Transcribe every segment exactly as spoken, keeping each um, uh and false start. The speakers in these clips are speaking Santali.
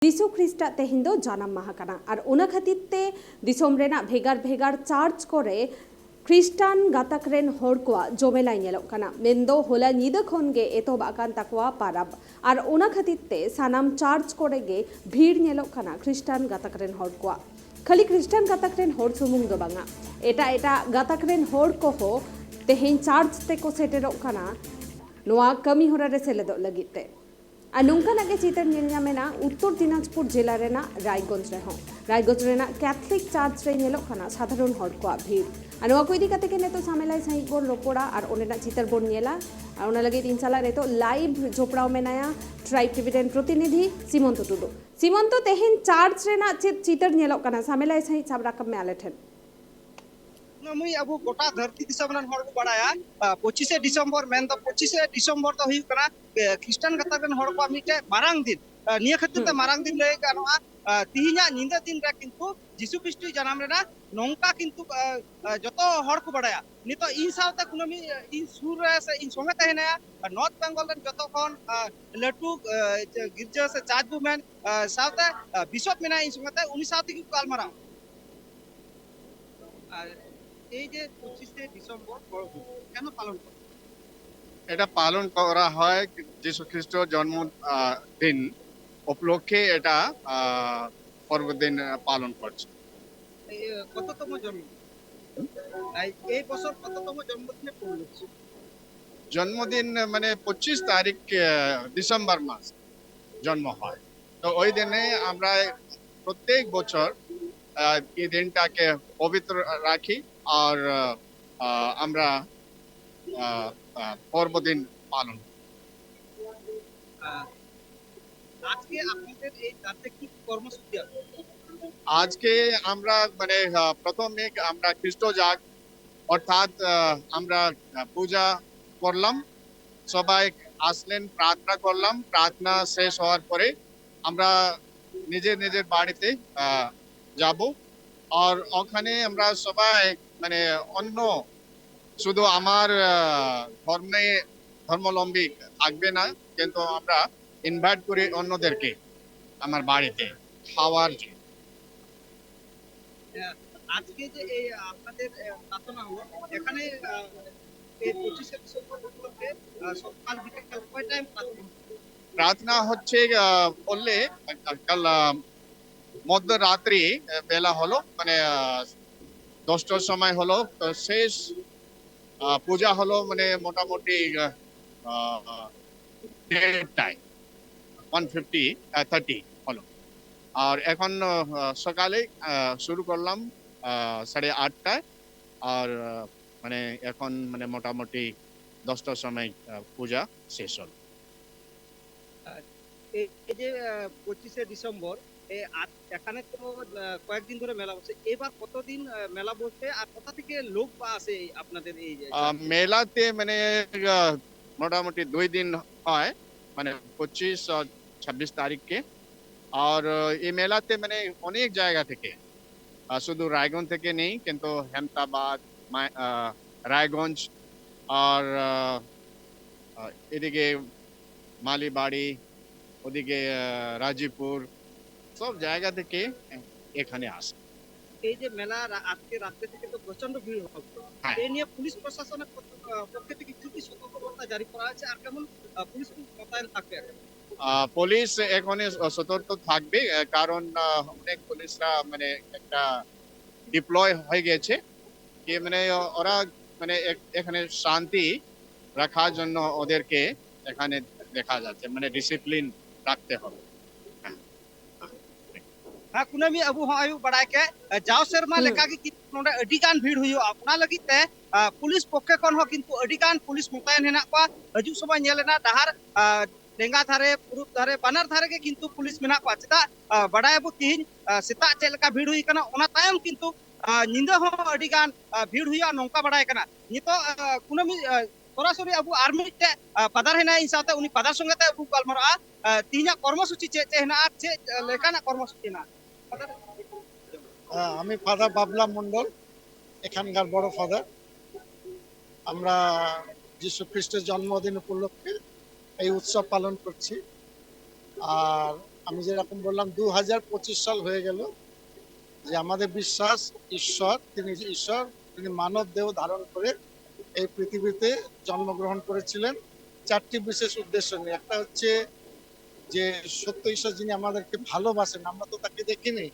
ᱡᱤᱥᱩ ᱠᱷᱨᱤᱥᱴᱟᱜ ᱛᱮᱦᱮᱧ ᱫᱚ ᱡᱟᱱᱟᱢ ᱢᱟᱦᱟ ᱠᱟᱱᱟ, ᱟᱨ ᱚᱱᱟ ᱠᱷᱟᱹᱛᱤᱨ ᱛᱮ ᱫᱤᱥᱚᱢ ᱨᱮᱱᱟᱜ ᱵᱷᱮᱜᱟᱨ ᱵᱷᱮᱜᱟᱨ ᱪᱟᱨᱪ ᱠᱚᱨᱮ ᱠᱷᱨᱤᱥᱴᱟᱱ ᱜᱟᱛᱟᱠ ᱨᱮᱱ ᱦᱚᱲ ᱠᱚᱣᱟᱜ ᱡᱚᱢᱮᱞᱟᱭ ᱧᱮᱞᱚᱜ ᱠᱟᱱᱟ᱾ ᱢᱮᱱᱫᱚ ᱦᱚᱞᱟ ᱧᱤᱫᱟᱹ ᱠᱷᱚᱱ ᱜᱮ ᱮᱛᱚᱦᱚᱵ ᱟᱠᱟᱱ ᱛᱟᱠᱚᱣᱟ ᱯᱟᱨᱟᱵᱽ, ᱟᱨ ᱚᱱᱟ ᱠᱷᱟᱹᱛᱤᱨ ᱛᱮ ᱥᱟᱱᱟᱢ ᱪᱟᱨᱪ ᱠᱚᱨᱮ ᱜᱮ ᱵᱷᱤᱲ ᱧᱮᱞᱚᱜ ᱠᱟᱱᱟ ᱠᱷᱨᱤᱥᱴᱟᱱ ᱜᱟᱛᱟᱠ ᱨᱮᱱ ᱦᱚᱲ ᱠᱚᱣᱟᱜ᱾ ᱠᱷᱟᱹᱞᱤ ᱠᱷᱨᱤᱥᱴᱟᱱ ᱜᱟᱛᱟᱠ ᱨᱮᱱ ᱦᱚᱲ ᱥᱩᱢᱩᱝ ᱫᱚ ᱵᱟᱝᱟ, ᱮᱴᱟᱜ ᱮᱴᱟᱜ ᱜᱟᱛᱟᱠ ᱨᱮᱱ ᱦᱚᱲ ᱠᱚᱦᱚᱸ ᱛᱮᱦᱮᱧ ᱪᱟᱨᱪ ᱛᱮᱠᱚ ᱥᱮᱴᱮᱨᱚᱜ ᱠᱟᱱᱟ ᱱᱚᱣᱟ ᱠᱟᱹᱢᱤ ᱦᱚᱨᱟ ᱨᱮ ᱥᱮᱞᱮᱫᱚᱜ ᱞᱟᱹᱜᱤᱫ ᱛᱮ᱾ ᱟᱨ ᱱᱚᱝᱠᱟᱱᱟᱜ ᱜᱮ ᱪᱤᱛᱟᱹᱨ ᱧᱮᱞ ᱧᱟᱢᱮᱱᱟ ᱩᱛᱛᱚᱨ ᱫᱤᱱᱟᱡᱽᱯᱩᱨ ᱡᱮᱞᱟ ᱨᱮᱱᱟᱜ ᱨᱟᱭᱜᱚᱸᱡᱽ ᱨᱮᱦᱚᱸ᱾ ᱨᱟᱭᱜᱚᱸᱡᱽ ᱨᱮᱱᱟᱜ ᱠᱮᱛᱷᱚᱞᱤᱠ ᱪᱟᱨᱪ ᱨᱮ ᱧᱮᱞᱚᱜ ᱠᱟᱱᱟ ᱥᱟᱫᱷᱟᱨᱚᱱ ᱦᱚᱲ ᱠᱚᱣᱟᱜ ᱵᱷᱤᱲ᱾ ᱟᱨ ᱱᱚᱣᱟ ᱠᱚ ᱤᱫᱤ ᱠᱟᱛᱮ ᱜᱮ ᱱᱤᱛᱚᱜ ᱥᱟᱢᱮᱞᱟᱭ ᱥᱟᱺᱦᱤᱡ ᱵᱚᱱ ᱨᱚᱯᱚᱲᱟ ᱟᱨ ᱚᱸᱰᱮᱱᱟᱜ ᱪᱤᱛᱟᱹᱨ ᱵᱚᱱ ᱧᱮᱞᱟ᱾ ᱟᱨ ᱚᱱᱟ ᱞᱟᱹᱜᱤᱫ ᱤᱧ ᱥᱟᱞᱟᱜ ᱱᱤᱛᱚᱜ ᱞᱟᱭᱤᱵᱷ ᱡᱚᱯᱲᱟᱣ ᱢᱮᱱᱟᱭᱟ ᱴᱨᱟᱭᱤᱵᱽ ᱴᱤᱵᱷᱤ ᱨᱮᱱ ᱯᱨᱚᱛᱤᱱᱤᱫᱷᱤ ᱥᱤᱢᱚᱱᱛᱚ ᱴᱩᱰᱩ᱾ ᱥᱤᱢᱚᱱᱛᱚ, ᱛᱮᱦᱮᱧ ᱪᱟᱨᱪ ᱨᱮᱱᱟᱜ ᱪᱮᱫ ᱪᱤᱛᱟᱹᱨ ᱧᱮᱞᱚᱜ ᱠᱟᱱᱟ? ᱥᱟᱢᱮᱞᱟᱭ ᱥᱟᱺᱦᱤᱡ ᱥᱟᱵ ᱨᱟᱠᱟᱵ ᱢᱮ ᱟᱞᱮ ᱴᱷᱮᱱ᱾ ᱠᱩᱱᱟᱹᱢᱤ ᱟᱵᱚ ᱜᱚᱴᱟ ᱫᱷᱟᱹᱨᱛᱤ ᱫᱤᱥᱚᱢ ᱨᱮᱱ ᱦᱚᱲ ᱠᱚ ᱵᱟᱲᱟᱭᱟ, ᱟᱨ, ᱯᱚᱸᱪᱤᱥᱮ ᱰᱤᱥᱮᱢᱵᱚᱨ ᱢᱮᱱᱫᱚ ᱯᱚᱸᱪᱤᱥᱮ ᱰᱤᱥᱮᱢᱵᱚᱨ ᱫᱚ ᱦᱩᱭᱩᱜ ᱠᱟᱱᱟ, ᱮ, ᱠᱷᱨᱤᱥᱴᱟᱱ ᱜᱟᱛᱟᱠ ᱨᱮᱱ ᱦᱚᱲ ᱠᱚᱣᱟᱜ ᱢᱤᱫᱴᱮᱡ ᱢᱟᱨᱟᱝ ᱫᱤᱱ᱾ ᱮ, ᱱᱤᱭᱟᱹ ᱠᱷᱟᱹᱛᱤᱨ ᱛᱮ ᱦᱩᱸ᱾ ᱢᱟᱨᱟᱝ ᱫᱤᱱ ᱞᱟᱹᱭ ᱜᱟᱱᱚᱜᱼᱟ᱾ ᱮ, ᱛᱤᱦᱤᱧᱟᱜ ᱧᱤᱫᱟᱹ ᱫᱤᱱ ᱨᱮ ᱠᱤᱱᱛᱩ ᱡᱤᱥᱩ ᱠᱷᱨᱤᱥᱴᱚᱭ ᱡᱟᱱᱟᱢ ᱞᱮᱱᱟ, ᱱᱚᱝᱠᱟ ᱠᱤᱱᱛᱩ, ᱮ, ᱮ, ᱡᱚᱛᱚ ᱦᱚᱲ ᱠᱚ ᱵᱟᱲᱟᱭᱟ᱾ ᱱᱤᱛᱚᱜ ᱤᱧ ᱥᱟᱶᱛᱮ ᱠᱩᱱᱟᱹᱢᱤ, ᱮ, ᱤᱧ ᱥᱩᱨ ᱨᱮ ᱥᱮ ᱤᱧ ᱥᱚᱸᱜᱮ ᱛᱟᱦᱮᱱᱟᱭᱟ, ᱮ, ᱱᱚᱨᱛᱷ ᱵᱮᱝᱜᱚᱞ ᱨᱮᱱ ᱡᱚᱛᱚ ᱠᱷᱚᱱ, ᱮ, ᱞᱟᱹᱴᱩ, ᱮ, ᱜᱤᱨᱡᱟᱹ ᱥᱮ ᱪᱟᱨᱪ ᱣᱩᱢᱮᱱ, ᱮ, ᱥᱟᱶᱛᱮ, ᱮ, ᱵᱤᱥᱚᱯ ᱢᱮᱱᱟᱭᱟ ᱤᱧ ᱥᱚᱸᱜᱮ ᱛᱮ, ᱩᱱᱤ ᱥᱟᱶ ᱛᱮᱜᱮ ᱠᱚ ᱜᱟᱞᱢᱟᱨᱟᱣ᱾ আর এই যে পঁচিশে ডিসেম্বর পর্ব কেন পালন করা হয়? এটা পালন করা হয় যীশু খ্রিস্ট জন্ম, আহ, দিন উপলক্ষে এটা, আহ, পর্ব দিন, আহ, পালন করছে। এই, আহ, কততম জন্ম? এই, এই বছর কততম জন্মদিনে পড়ল? জন্মদিন, মানে, পঁচিশ তারিখ, আহ, ডিসেম্বর মাস জন্ম হয়। তো ওই দিনে আমরা প্রত্যেক বছর, আহ, এই দিনটাকে পবিত্র রাখি আর, আহ, আহ, আমরা, আহ, আহ, পর্ব দিন পালন করি। আহ, আজকে আপনাদের এই চার্চে কি কি কর্মসূচি আছে? আজকে আমরা, মানে, আহ, প্রথমে আমরা খ্রিস্ট জাগ, অর্থাৎ, আহ, আমরা, আহ, পূজা করলাম, সবাই আসলেন, প্রার্থনা করলাম, প্রার্থনা শেষ হওয়ার পরে আমরা নিজের নিজের বাড়িতে, আহ, যাব। আর ওখানে আমরা সবাই, মানে, অন্য, শুধু আমার, আহ, ধর্মে, ধর্মাবলম্বী থাকবে না, কিন্তু আমরা ইনভাইট করি অন্যদেরকে। আমার বাড়িতে খাওয়ার জন্য। আহ, আজকে যে এই আপনাদের আহ, প্রার্থনা হলো, এখানে আহ, এই পঁচিশে ডিসেম্বর উপলক্ষে আহ, সকাল বিকাল কয় টাইম প্রার্থনা হলো? প্রার্থনা হচ্ছে আহ, বললে আহ, কাল আহ, মধ্যরাত্রি আহ, বেলা হলো, মানে আহ, দশটার সময় হলো। তো শেষ আহ, পূজা হলো মানে মোটামুটি আহ, আহ, দেড়টায়, ওয়ান ফিফটি থার্টি হলো। আর এখন আহ, সকালে আহ, শুরু করলাম আহ, সাড়ে আটটায়। আর আহ, মানে এখন মানে মোটামুটি দশটার সময় আহ, পূজা শেষ হলো। এই এই যে আহ, পঁচিশে ডিসেম্বর, এ, আজ এখানে তো আহ, কয়েকদিন ধরে মেলা বসে। এবার কতদিন আহ, মেলা বসে আর কোথা থেকে লোক বা আসে এই আপনাদের এই যে আহ, মেলাতে মানে আহ, মোটামুটি দুই দিন হয়, মানে পঁচিশ আর ছাব্বিশ তারিখকে। আর আহ, এই মেলাতে মানে অনেক জায়গা থেকে, আহ, শুধু রায়গঞ্জ থেকে নেই, কিন্তু হেমতাবাদ, মা- আহ, রায়গঞ্জ, আর আহ, আহ, এদিকে মালিবাড়ি, ওদিকে আহ, রাজীবপুর, সব জায়গা থেকে এখানে আসে। এই যে মেলা রা- আজকে রাত্রে থেকে তো প্রচন্ড ভিড় হবে। হ্যাঁ। এই নিয়ে পুলিশ প্রশাসনের পক্ষ আহ, পক্ষ থেকে কি কি সতর্কবার্তা জারি করা হয়েছে আর কেমন আহ, পুলিশ মোতায়েন থাকবে এখন? আহ, পুলিশ এখন সতর্ক থাকবে, আহ, কারণ আহ, অনেক পুলিশরা মানে একটা ডিপ্লয় হয়ে গেছে, কি মানে ওরা মানে এক- এখানে শান্তি রাখার জন্য ওদেরকে এখানে দেখা যাচ্ছে, মানে ডিসিপ্লিন রাখতে হবে। ᱦᱮᱸ, ᱠᱩᱱᱟᱹᱢᱤ, ᱟᱵᱚ ᱦᱚᱸ ᱟᱹᱭᱩᱵ ᱵᱟᱲᱟᱭ ᱠᱮᱫ, ᱡᱟᱣ ᱥᱮᱨᱢᱟ ᱞᱮᱠᱟᱜᱮ ᱠᱤᱱᱛᱩ ᱱᱚᱰᱮ ᱟᱹᱰᱤ ᱜᱟᱱ ᱵᱷᱤᱲ ᱦᱩᱭᱩᱜᱼᱟ᱾ ᱚᱱᱟ ᱞᱟᱹᱜᱤᱫ ᱛᱮ ᱟᱸ, ᱯᱩᱞᱤᱥ ᱯᱚᱠᱠᱷᱮ ᱠᱷᱚᱱ ᱦᱚᱸ ᱠᱤᱱᱛᱩ ᱟᱹᱰᱤ ᱜᱟᱱ ᱯᱩᱞᱤᱥ ᱢᱚᱛᱟᱭᱮᱱ ᱦᱮᱱᱟᱜ ᱠᱚᱣᱟ᱾ ᱦᱤᱡᱩᱜ ᱥᱚᱢᱚᱭ ᱧᱮᱞ ᱮᱱᱟ, ᱰᱟᱦᱟᱨ ᱟᱸ, ᱞᱮᱸᱜᱟ ᱫᱷᱟᱨᱮ, ᱯᱩᱨᱩᱵ ᱫᱷᱟᱨᱮ, ᱵᱟᱱᱟᱨ ᱫᱷᱟᱨᱮ ᱜᱮ ᱠᱤᱱᱛᱩ ᱯᱩᱞᱤᱥ ᱢᱮᱱᱟᱜ ᱠᱚᱣᱟ᱾ ᱪᱮᱫᱟᱜ? ᱟᱸ, ᱵᱟᱰᱟᱭᱟᱵᱚ ᱛᱤᱦᱤᱧ ᱟᱸ, ᱥᱮᱛᱟᱜ ᱪᱮᱫ ᱞᱮᱠᱟ ᱵᱷᱤᱲ ᱦᱩᱭ ᱠᱟᱱᱟ, ᱚᱱᱟ ᱛᱟᱭᱚᱢ ᱠᱤᱱᱛᱩ ᱟᱸ, ᱧᱤᱫᱟᱹ ᱦᱚᱸ ᱟᱹᱰᱤ ᱜᱟᱱ ᱟᱸ, ᱵᱷᱤᱲ ᱦᱩᱭᱩᱜᱼᱟ, ᱱᱚᱝᱠᱟ ᱵᱟᱰᱟᱭ ᱠᱟᱱᱟ᱾ ᱱᱤᱛᱚᱜ ᱟᱸ, ᱠᱩᱱᱟᱹᱢᱤ ᱟᱸ, ᱥᱚᱨᱟᱥᱚᱨᱤ ᱟᱵᱚ ᱟᱨ ᱢᱤᱫᱴᱮᱡ ᱟᱸ, ᱯᱷᱟᱫᱟᱨ ᱦᱮᱱᱟᱭᱟ ᱤᱧ ᱥᱟᱶᱛᱮ, ᱩᱱᱤ ᱯᱷᱟᱫᱟᱨ ᱥᱚᱸᱜᱮ ᱛᱮ ᱟᱵᱚ ᱜᱟᱞᱢᱟᱨᱟᱜᱼᱟ᱾ ᱟᱸ, ᱛᱤᱦᱤᱧᱟᱜ ᱠᱚᱨᱢᱚᱥᱩᱪᱤ ᱪᱮᱫ ᱪᱮᱫ ᱦᱮᱱᱟᱜᱼᱟ ᱟᱨ ᱪᱮᱫ ᱟᱸ, ᱞᱮᱠᱟᱱᱟᱜ ᱠᱚᱨᱢᱚᱥᱩᱪᱤ ᱦᱮᱱᱟᱜᱼᱟ? ᱦᱮᱸ, ᱟᱢᱤ ᱯᱷᱟᱫᱟᱨ ᱵᱟᱵᱞᱟ ᱢᱚᱱᱰᱚᱞ, এখানকার বড় ফাদার। আমরা যীশু খ্রিস্টের জন্মদিন উপলক্ষে এই উৎসব পালন করছি। আর আমি যেরকম বললাম, দু হাজার পঁচিশ সাল হয়ে গেল, যে আমাদের বিশ্বাস ঈশ্বর, তিনি ঈশ্বর, তিনি মানব দেহ ধারণ করে এই পৃথিবীতে জন্মগ্রহণ করেছিলেন চারটি বিশেষ উদ্দেশ্য নিয়ে। একটা হচ্ছে যে সত্য ঈশ্বর যিনি আমাদেরকে ভালোবাসেন, আমরা তো তাকে দেখিনি,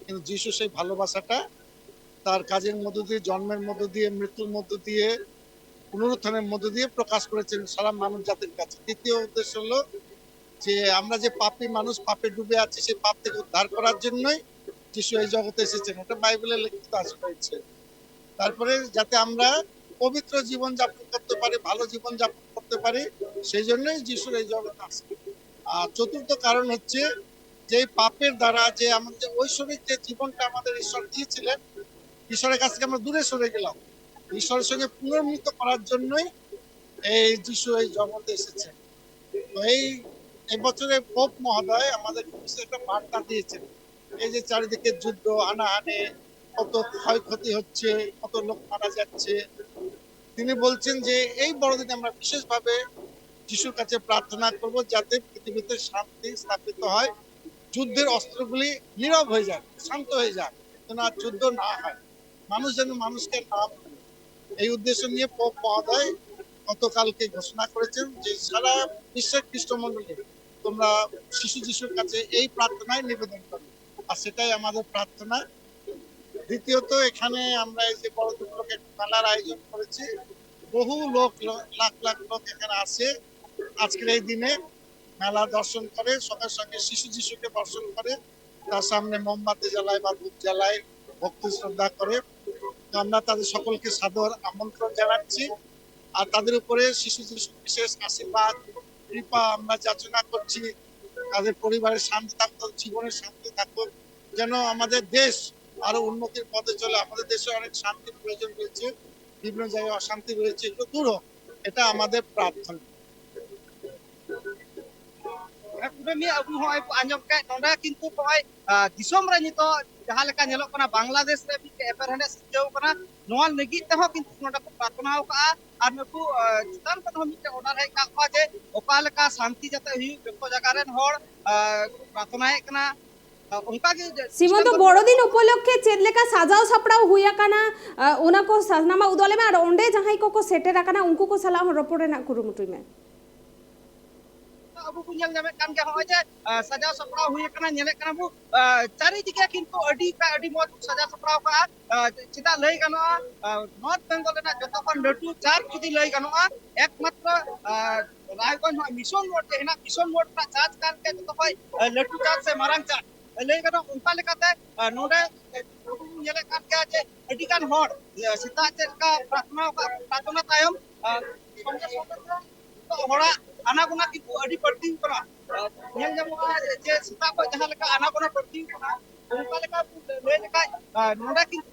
কিন্তু যিশু সেই ভালোবাসাটা তার কাজের মধ্য দিয়ে, জন্মের মধ্য দিয়ে, মৃত্যুর মধ্য দিয়ে, পুনরুত্থানের মধ্য দিয়ে প্রকাশ করেছেন সারা মানব জাতির কাছে। দ্বিতীয় উদ্দেশ্য হলো যে আমরা যে পাপী মানুষ, পাপে ডুবে আছি, সেই পাপ থেকে উদ্ধার করার জন্যই যিশু এই জগতে এসেছেন, এটা বাইবেলে লিখিত আছে, রয়েছে। তারপরে যাতে আমরা পবিত্র জীবন যাপন করতে পারি, ভালো জীবন যাপন করতে পারি, সেই জন্যই যিশুর এই জগতে আসা। আর চতুর্থ কারণ হচ্ছে যে এই পাপের দ্বারা যে আমাদের ঐশ্বরিক যে জীবনটা আমাদের ঈশ্বর দিয়েছিলেন, ঈশ্বরের কাছ থেকে আমরা দূরে সরে গেলাম, ঈশ্বরের সঙ্গে পুনর্মিলিত করার জন্যই এই যিশু এই জগতে এসেছেন। তো এই এবছরে পোপ মহোদয় আমাদের বিশেষ একটা বার্তা দিয়েছেন। এই যে চারিদিকে যুদ্ধ, হানাহানি, কত ক্ষয়ক্ষতি হচ্ছে, কত লোক মারা যাচ্ছে, তিনি বলছেন যে এই বড়দিনে আমরা বিশেষভাবে যিশুর কাছে প্রার্থনা করব, যাতে পৃথিবীতে শান্তি স্থাপিত হয়, যুদ্ধের অস্ত্রগুলি নীরব হয়ে যাক, শান্ত হয়ে যাক, যেন আর যুদ্ধ না হয়, মানুষ যেন মানুষকে না মারে। এই উদ্দেশ্য নিয়ে পোপ মহোদয় গতকালকে ঘোষণা করেছেন যে সারা বিশ্বের খ্রিস্টমণ্ডলী, তোমরা শিশু যিশুর কাছে এই প্রার্থনায় নিবেদন করো, আর সেটাই আমাদের প্রার্থনা। দ্বিতীয়ত, এখানে আমরা এই যে বড়দিন উপলক্ষে মেলার আয়োজন করেছি, বহু লোক, লাখ লাখ লোক এখানে আসে আজকের এই দিনে, মেলা দর্শন করে, সঙ্গে সঙ্গে শিশু যিশুকে দর্শন করে, তার সামনে মোমবাতি জ্বালায় বা ধূপ জ্বালায়, ভক্তি শ্রদ্ধা করে। তো আমরা তাদের সকলকে সাদর আমন্ত্রণ জানাচ্ছি। আর তাদের উপরে শিশু যিশুর বিশেষ আশীর্বাদ, কৃপা আমরা যাচনা করছি। তাদের পরিবারের শান্তি থাকুক, তাদের জীবনের শান্তি থাকুক, যেন আমাদের দেশ আরো উন্নতির পথে চলে। আমাদের দেশে অনেক শান্তির প্রয়োজন রয়েছে, বিভিন্ন জায়গায় অশান্তি রয়েছে, এগুলো দূর হোক, এটা আমাদের প্রার্থনা। ᱠᱩᱱᱟᱹᱢᱤ, ᱟᱵᱚ ᱦᱚᱸᱜᱼᱚᱭ ᱵᱚ ᱟᱸᱡᱚᱢ ᱠᱮᱫ, ᱱᱚᱰᱮ ᱠᱤᱱᱛᱩ ᱱᱚᱜᱼᱚᱭ, ᱟᱸ, ᱫᱤᱥᱚᱢ ᱨᱮ ᱱᱤᱛᱚᱜ ᱡᱟᱦᱟᱸ ᱞᱮᱠᱟ ᱧᱮᱞᱚᱜ ᱠᱟᱱᱟ, ᱵᱟᱝᱞᱟᱫᱮᱥ ᱨᱮ ᱢᱤᱫᱴᱮᱡ ᱮᱯᱮᱨᱦᱮᱸᱰᱮᱡ ᱥᱤᱨᱡᱟᱹᱣ ᱠᱟᱱᱟ, ᱱᱚᱣᱟ ᱞᱟᱹᱜᱤᱫ ᱛᱮᱦᱚᱸ ᱠᱤᱱᱛᱩ ᱱᱚᱰᱮ ᱠᱚ ᱯᱨᱟᱨᱛᱷᱚᱱᱟ ᱟᱠᱟᱫᱼᱟ᱾ ᱟᱨ ᱱᱩᱠᱩ, ᱟᱸ, ᱪᱮᱛᱟᱱ ᱠᱷᱚᱱ ᱦᱚᱸ ᱢᱤᱫᱴᱮᱡ ᱚᱰᱟᱨ ᱦᱮᱡ ᱟᱠᱟᱫ ᱠᱚᱣᱟ ᱡᱮ ᱚᱠᱟ ᱞᱮᱠᱟ ᱥᱟᱱᱛᱤ ᱡᱟᱛᱮ ᱦᱩᱭᱩᱜ, ᱡᱚᱛᱚ ᱡᱟᱭᱜᱟ ᱨᱮᱱ ᱦᱚᱲ, ᱟᱸ, ᱠᱚ ᱯᱨᱟᱨᱛᱷᱚᱱᱟᱭᱮᱫ ᱠᱟᱱᱟ᱾ ᱟᱸ, ᱚᱱᱠᱟ ᱜᱮ ᱥᱤᱢᱚᱱ ᱫᱚ ᱠᱷᱨᱤᱥᱴᱟᱱ ᱫᱚ ᱵᱚᱲᱚᱫᱤᱱ ᱩᱯᱚᱞᱚᱠᱠᱷᱮ ᱪᱮᱫ ᱞᱮᱠᱟ ᱥᱟᱡᱟᱣ ᱥᱟᱯᱲᱟᱣ ᱦᱩᱭ ᱟᱠᱟᱱᱟ, ᱟᱸ, ᱚᱱᱟ ᱠᱚ ᱥᱟᱱᱟᱢᱟᱜ ᱩᱫᱩᱜ ᱟᱞᱮ ᱢᱮ, ᱟᱨ ᱚᱸᱰᱮ ᱡᱟᱦᱟᱸᱭ ᱠᱚᱠᱚ ᱥᱮᱴᱮᱨ ᱟᱠᱟᱱᱟ ᱩᱱᱠᱩ ᱠᱚ ᱥᱟᱞᱟᱜ ᱦᱚᱸ ᱨᱚᱯᱚᱲ ᱨᱮᱱᱟᱜ ᱠᱩᱨᱩᱢᱩᱴᱩᱭ ᱢᱮ᱾ ᱟᱵᱚ ᱵᱚᱱ ᱧᱮᱞ ᱧᱟᱢᱮᱫ ᱠᱟᱱ ᱜᱮᱭᱟ, ᱱᱚᱜᱼᱚᱭ ᱡᱮ, ᱟᱸ, ᱥᱟᱡᱟᱣ ᱥᱟᱯᱲᱟᱣ ᱦᱩᱭ ᱟᱠᱟᱱᱟ, ᱧᱮᱞᱮᱫ ᱠᱟᱱᱟ ᱵᱚ, ᱟᱸ, ᱪᱟᱨᱤᱫᱤᱠᱮ ᱠᱤᱱᱛᱩ ᱟᱹᱰᱤ ᱠᱷᱟᱡ ᱟᱹᱰᱤ ᱢᱚᱡᱽ ᱥᱟᱡᱟᱣ ᱥᱟᱯᱲᱟᱣ ᱠᱟᱜᱼᱟ᱾ ᱟᱸ, ᱪᱮᱫᱟᱜ ᱞᱟᱹᱭ ᱜᱟᱱᱚᱜᱼᱟ, ᱟᱸ, ᱱᱚᱨᱛᱷ ᱵᱮᱝᱜᱚᱞ ᱨᱮᱱᱟᱜ ᱡᱚᱛᱚ ᱠᱷᱚᱱ ᱞᱟᱹᱴᱩ ᱪᱟᱨᱪ ᱡᱩᱫᱤ ᱞᱟᱹᱭ ᱜᱟᱱᱚᱜᱼᱟ, ᱮᱠᱢᱟᱛᱨᱚ, ᱟᱸ, ᱨᱟᱭᱜᱚᱸᱡᱽ ᱱᱚᱣᱟ ᱢᱤᱥᱚᱱ ᱨᱳᱰ ᱡᱮ ᱦᱮᱱᱟᱜ, ᱢᱤᱥᱚᱱ ᱨᱳᱰ ᱨᱮᱱᱟᱜ ᱪᱟᱨᱪ ᱠᱟᱱ ᱜᱮᱭᱟ ᱡᱚᱛᱚ ᱠᱷᱚᱱ, ᱟᱸ, ᱞᱟᱹᱴᱩ ᱪᱟᱨᱪ ᱥᱮ ᱢᱟᱨᱟᱝ ᱪᱟᱨᱪ ᱞᱟᱹᱭ ᱜᱟᱱᱚᱜᱼᱟ᱾ ᱚᱱᱠᱟ ᱞᱮᱠᱟᱛᱮ, ᱟᱸ, ᱱᱚᱰᱮ ᱟᱵᱚ ᱵᱚᱱ ᱧᱮᱞᱮᱫ ᱠᱟᱱ ᱜᱮᱭᱟ ᱡᱮ ᱟᱹᱰᱤ ᱜᱟᱱ ᱦᱚᱲ, ᱟᱸ, ᱥᱮᱛᱟᱜ ᱪᱮᱫ ᱞᱮᱠᱟ ᱯᱨᱟᱨᱛᱷᱚᱱᱟ ᱟᱠᱟᱫ, ᱯᱨᱟᱨᱛᱷᱚᱱᱟ ᱛᱟᱭᱚᱢ, ᱟᱸ, ᱥᱚᱸᱜᱮ ᱥᱚᱸᱜᱮ ᱛᱮ ᱱᱤᱛᱚᱜ ᱦᱚᱲᱟᱜ ᱟᱱᱟᱜᱚᱱᱟ ᱠᱤᱱᱛᱩ ᱟᱹᱰᱤ ᱵᱟᱹᱲᱛᱤ ᱠᱟᱱᱟ᱾ ᱧᱮᱞ ᱧᱟᱢᱚᱜᱼᱟ ᱡᱮ ᱥᱮᱛᱟᱜ ᱠᱷᱚᱱ ᱡᱟᱦᱟᱸ ᱞᱮᱠᱟ ᱟᱱᱟᱜᱚᱱᱟ ᱵᱟᱹᱲᱛᱤ ᱠᱟᱱᱟ, ᱚᱱᱠᱟ ᱞᱮᱠᱟ ᱞᱟᱹᱭ ᱞᱮᱠᱷᱟᱡ, ᱟᱨ ᱱᱚᱰᱮ ᱠᱤᱱᱛᱩ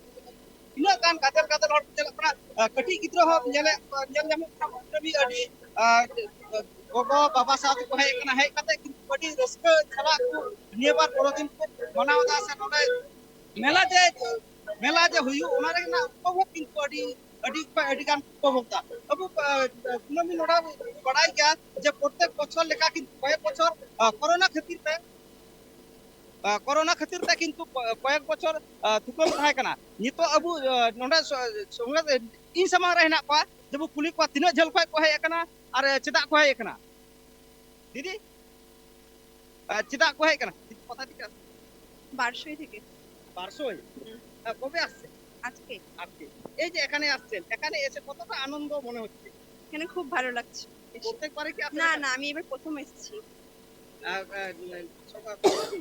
ᱛᱤᱱᱟᱹᱜ ᱜᱟᱱ ᱜᱟᱫᱮᱞ ᱜᱟᱫᱮᱞ ᱦᱚᱲ ᱠᱚ ᱧᱮᱞᱚᱜ ᱠᱟᱱᱟ, ᱟᱨ ᱠᱟᱹᱴᱤᱡ ᱜᱤᱫᱽᱨᱟᱹ ᱦᱚᱸ ᱧᱮᱞᱮᱫ, ᱧᱮᱞ ᱧᱟᱢᱚᱜ ᱠᱟᱱᱟ ᱠᱩᱱᱟᱹᱢᱤ ᱟᱹᱰᱤ, ᱟᱨ ᱜᱚᱜᱚ ᱵᱟᱵᱟ ᱥᱟᱶ ᱛᱮᱠᱚ ᱦᱮᱡ ᱟᱠᱟᱱᱟ, ᱦᱮᱡ ᱠᱟᱛᱮ ᱠᱤᱱᱛᱩ ᱟᱹᱰᱤ ᱨᱟᱹᱥᱠᱟᱹ ᱥᱟᱞᱟᱜ ᱠᱚ ᱱᱤᱭᱟᱹ ᱵᱟᱨ ᱵᱚᱲᱚ ᱫᱤᱱ ᱠᱚ ᱢᱟᱱᱟᱣ ᱮᱫᱟ᱾ ᱥᱮ ᱱᱚᱰᱮ ᱢᱮᱞᱟ ᱡᱮ, ᱢᱮᱞᱟ ᱡᱮ ᱦᱩᱭᱩᱜ, ᱚᱱᱟ ᱨᱮᱱᱟᱜ ᱩᱯᱚᱵᱷᱳᱜᱽ ᱠᱤᱱᱛᱩ ᱟᱹᱰᱤ, ᱟᱹᱰᱤ ᱠᱷᱚᱱ ᱟᱹᱰᱤ ᱜᱟᱱ ᱩᱯᱚᱵᱷᱳᱜᱽ ᱫᱟ᱾ ᱟᱵᱚ, ᱟᱸ, ᱠᱩᱱᱟᱹᱢᱤ ᱱᱚᱰᱮ ᱵᱚ ᱵᱟᱲᱟᱭ ᱜᱮᱭᱟ ᱡᱮ ᱯᱨᱚᱛᱮᱠ ᱵᱚᱪᱷᱚᱨ ᱞᱮᱠᱟ ᱠᱤᱱᱛᱩ ᱠᱚᱭᱮᱠ ᱵᱚᱪᱷᱚᱨ, ᱟᱸ, ᱠᱚᱨᱳᱱᱟ ᱠᱷᱟᱹᱛᱤᱨ ᱛᱮ, ᱟᱸ, ᱠᱚᱨᱳᱱᱟ ᱠᱷᱟᱹᱛᱤᱨ ᱛᱮ ᱠᱤᱱᱛᱩ ᱠᱚ-, ᱠᱚᱭᱮᱠ ᱵᱚᱪᱷᱚᱨ, ᱟᱸ, ᱛᱷᱩᱠᱟᱹᱢ ᱛᱟᱦᱮᱸ ᱠᱟᱱᱟ᱾ ᱱᱤᱛᱚᱜ ᱟᱵᱚ, ᱟᱸ, ᱱᱚᱰᱮ ᱥᱚ-, ᱥᱚᱸᱜᱮ, ᱤᱧ ᱥᱟᱢᱟᱝ ᱨᱮ ᱦᱮᱱᱟᱜ ᱠᱚᱣᱟ, ᱡᱮ ᱵᱚ ᱠᱩᱞᱤ ᱠᱚᱣᱟ ᱛᱤᱱᱟᱹᱜ ᱡᱷᱟᱹᱞ ᱠᱷᱚᱱ ᱠᱚ ᱦᱮᱡ ᱟᱠᱟᱱᱟ ᱟᱨ ᱪᱮᱫᱟᱜ ᱠᱚ ᱦᱮᱡ ᱟᱠᱟᱱᱟ᱾ দিদি, আহ, চিদা কোথায় কেনা? দিদি, কোথা থেকে আসছে? বারশোই থেকে। বারশোই? হুম। আহ, কবে আসছেন? আজকে। আজকে। এই যে এখানে আসছেন, এখানে এসে কতটা আনন্দ মনে হচ্ছে? এখানে খুব ভালো লাগছে। প্রত্যেকবারে কি আপনারা না, না, আমি এবার প্রথম এসেছি। আহ, আহ, সকাল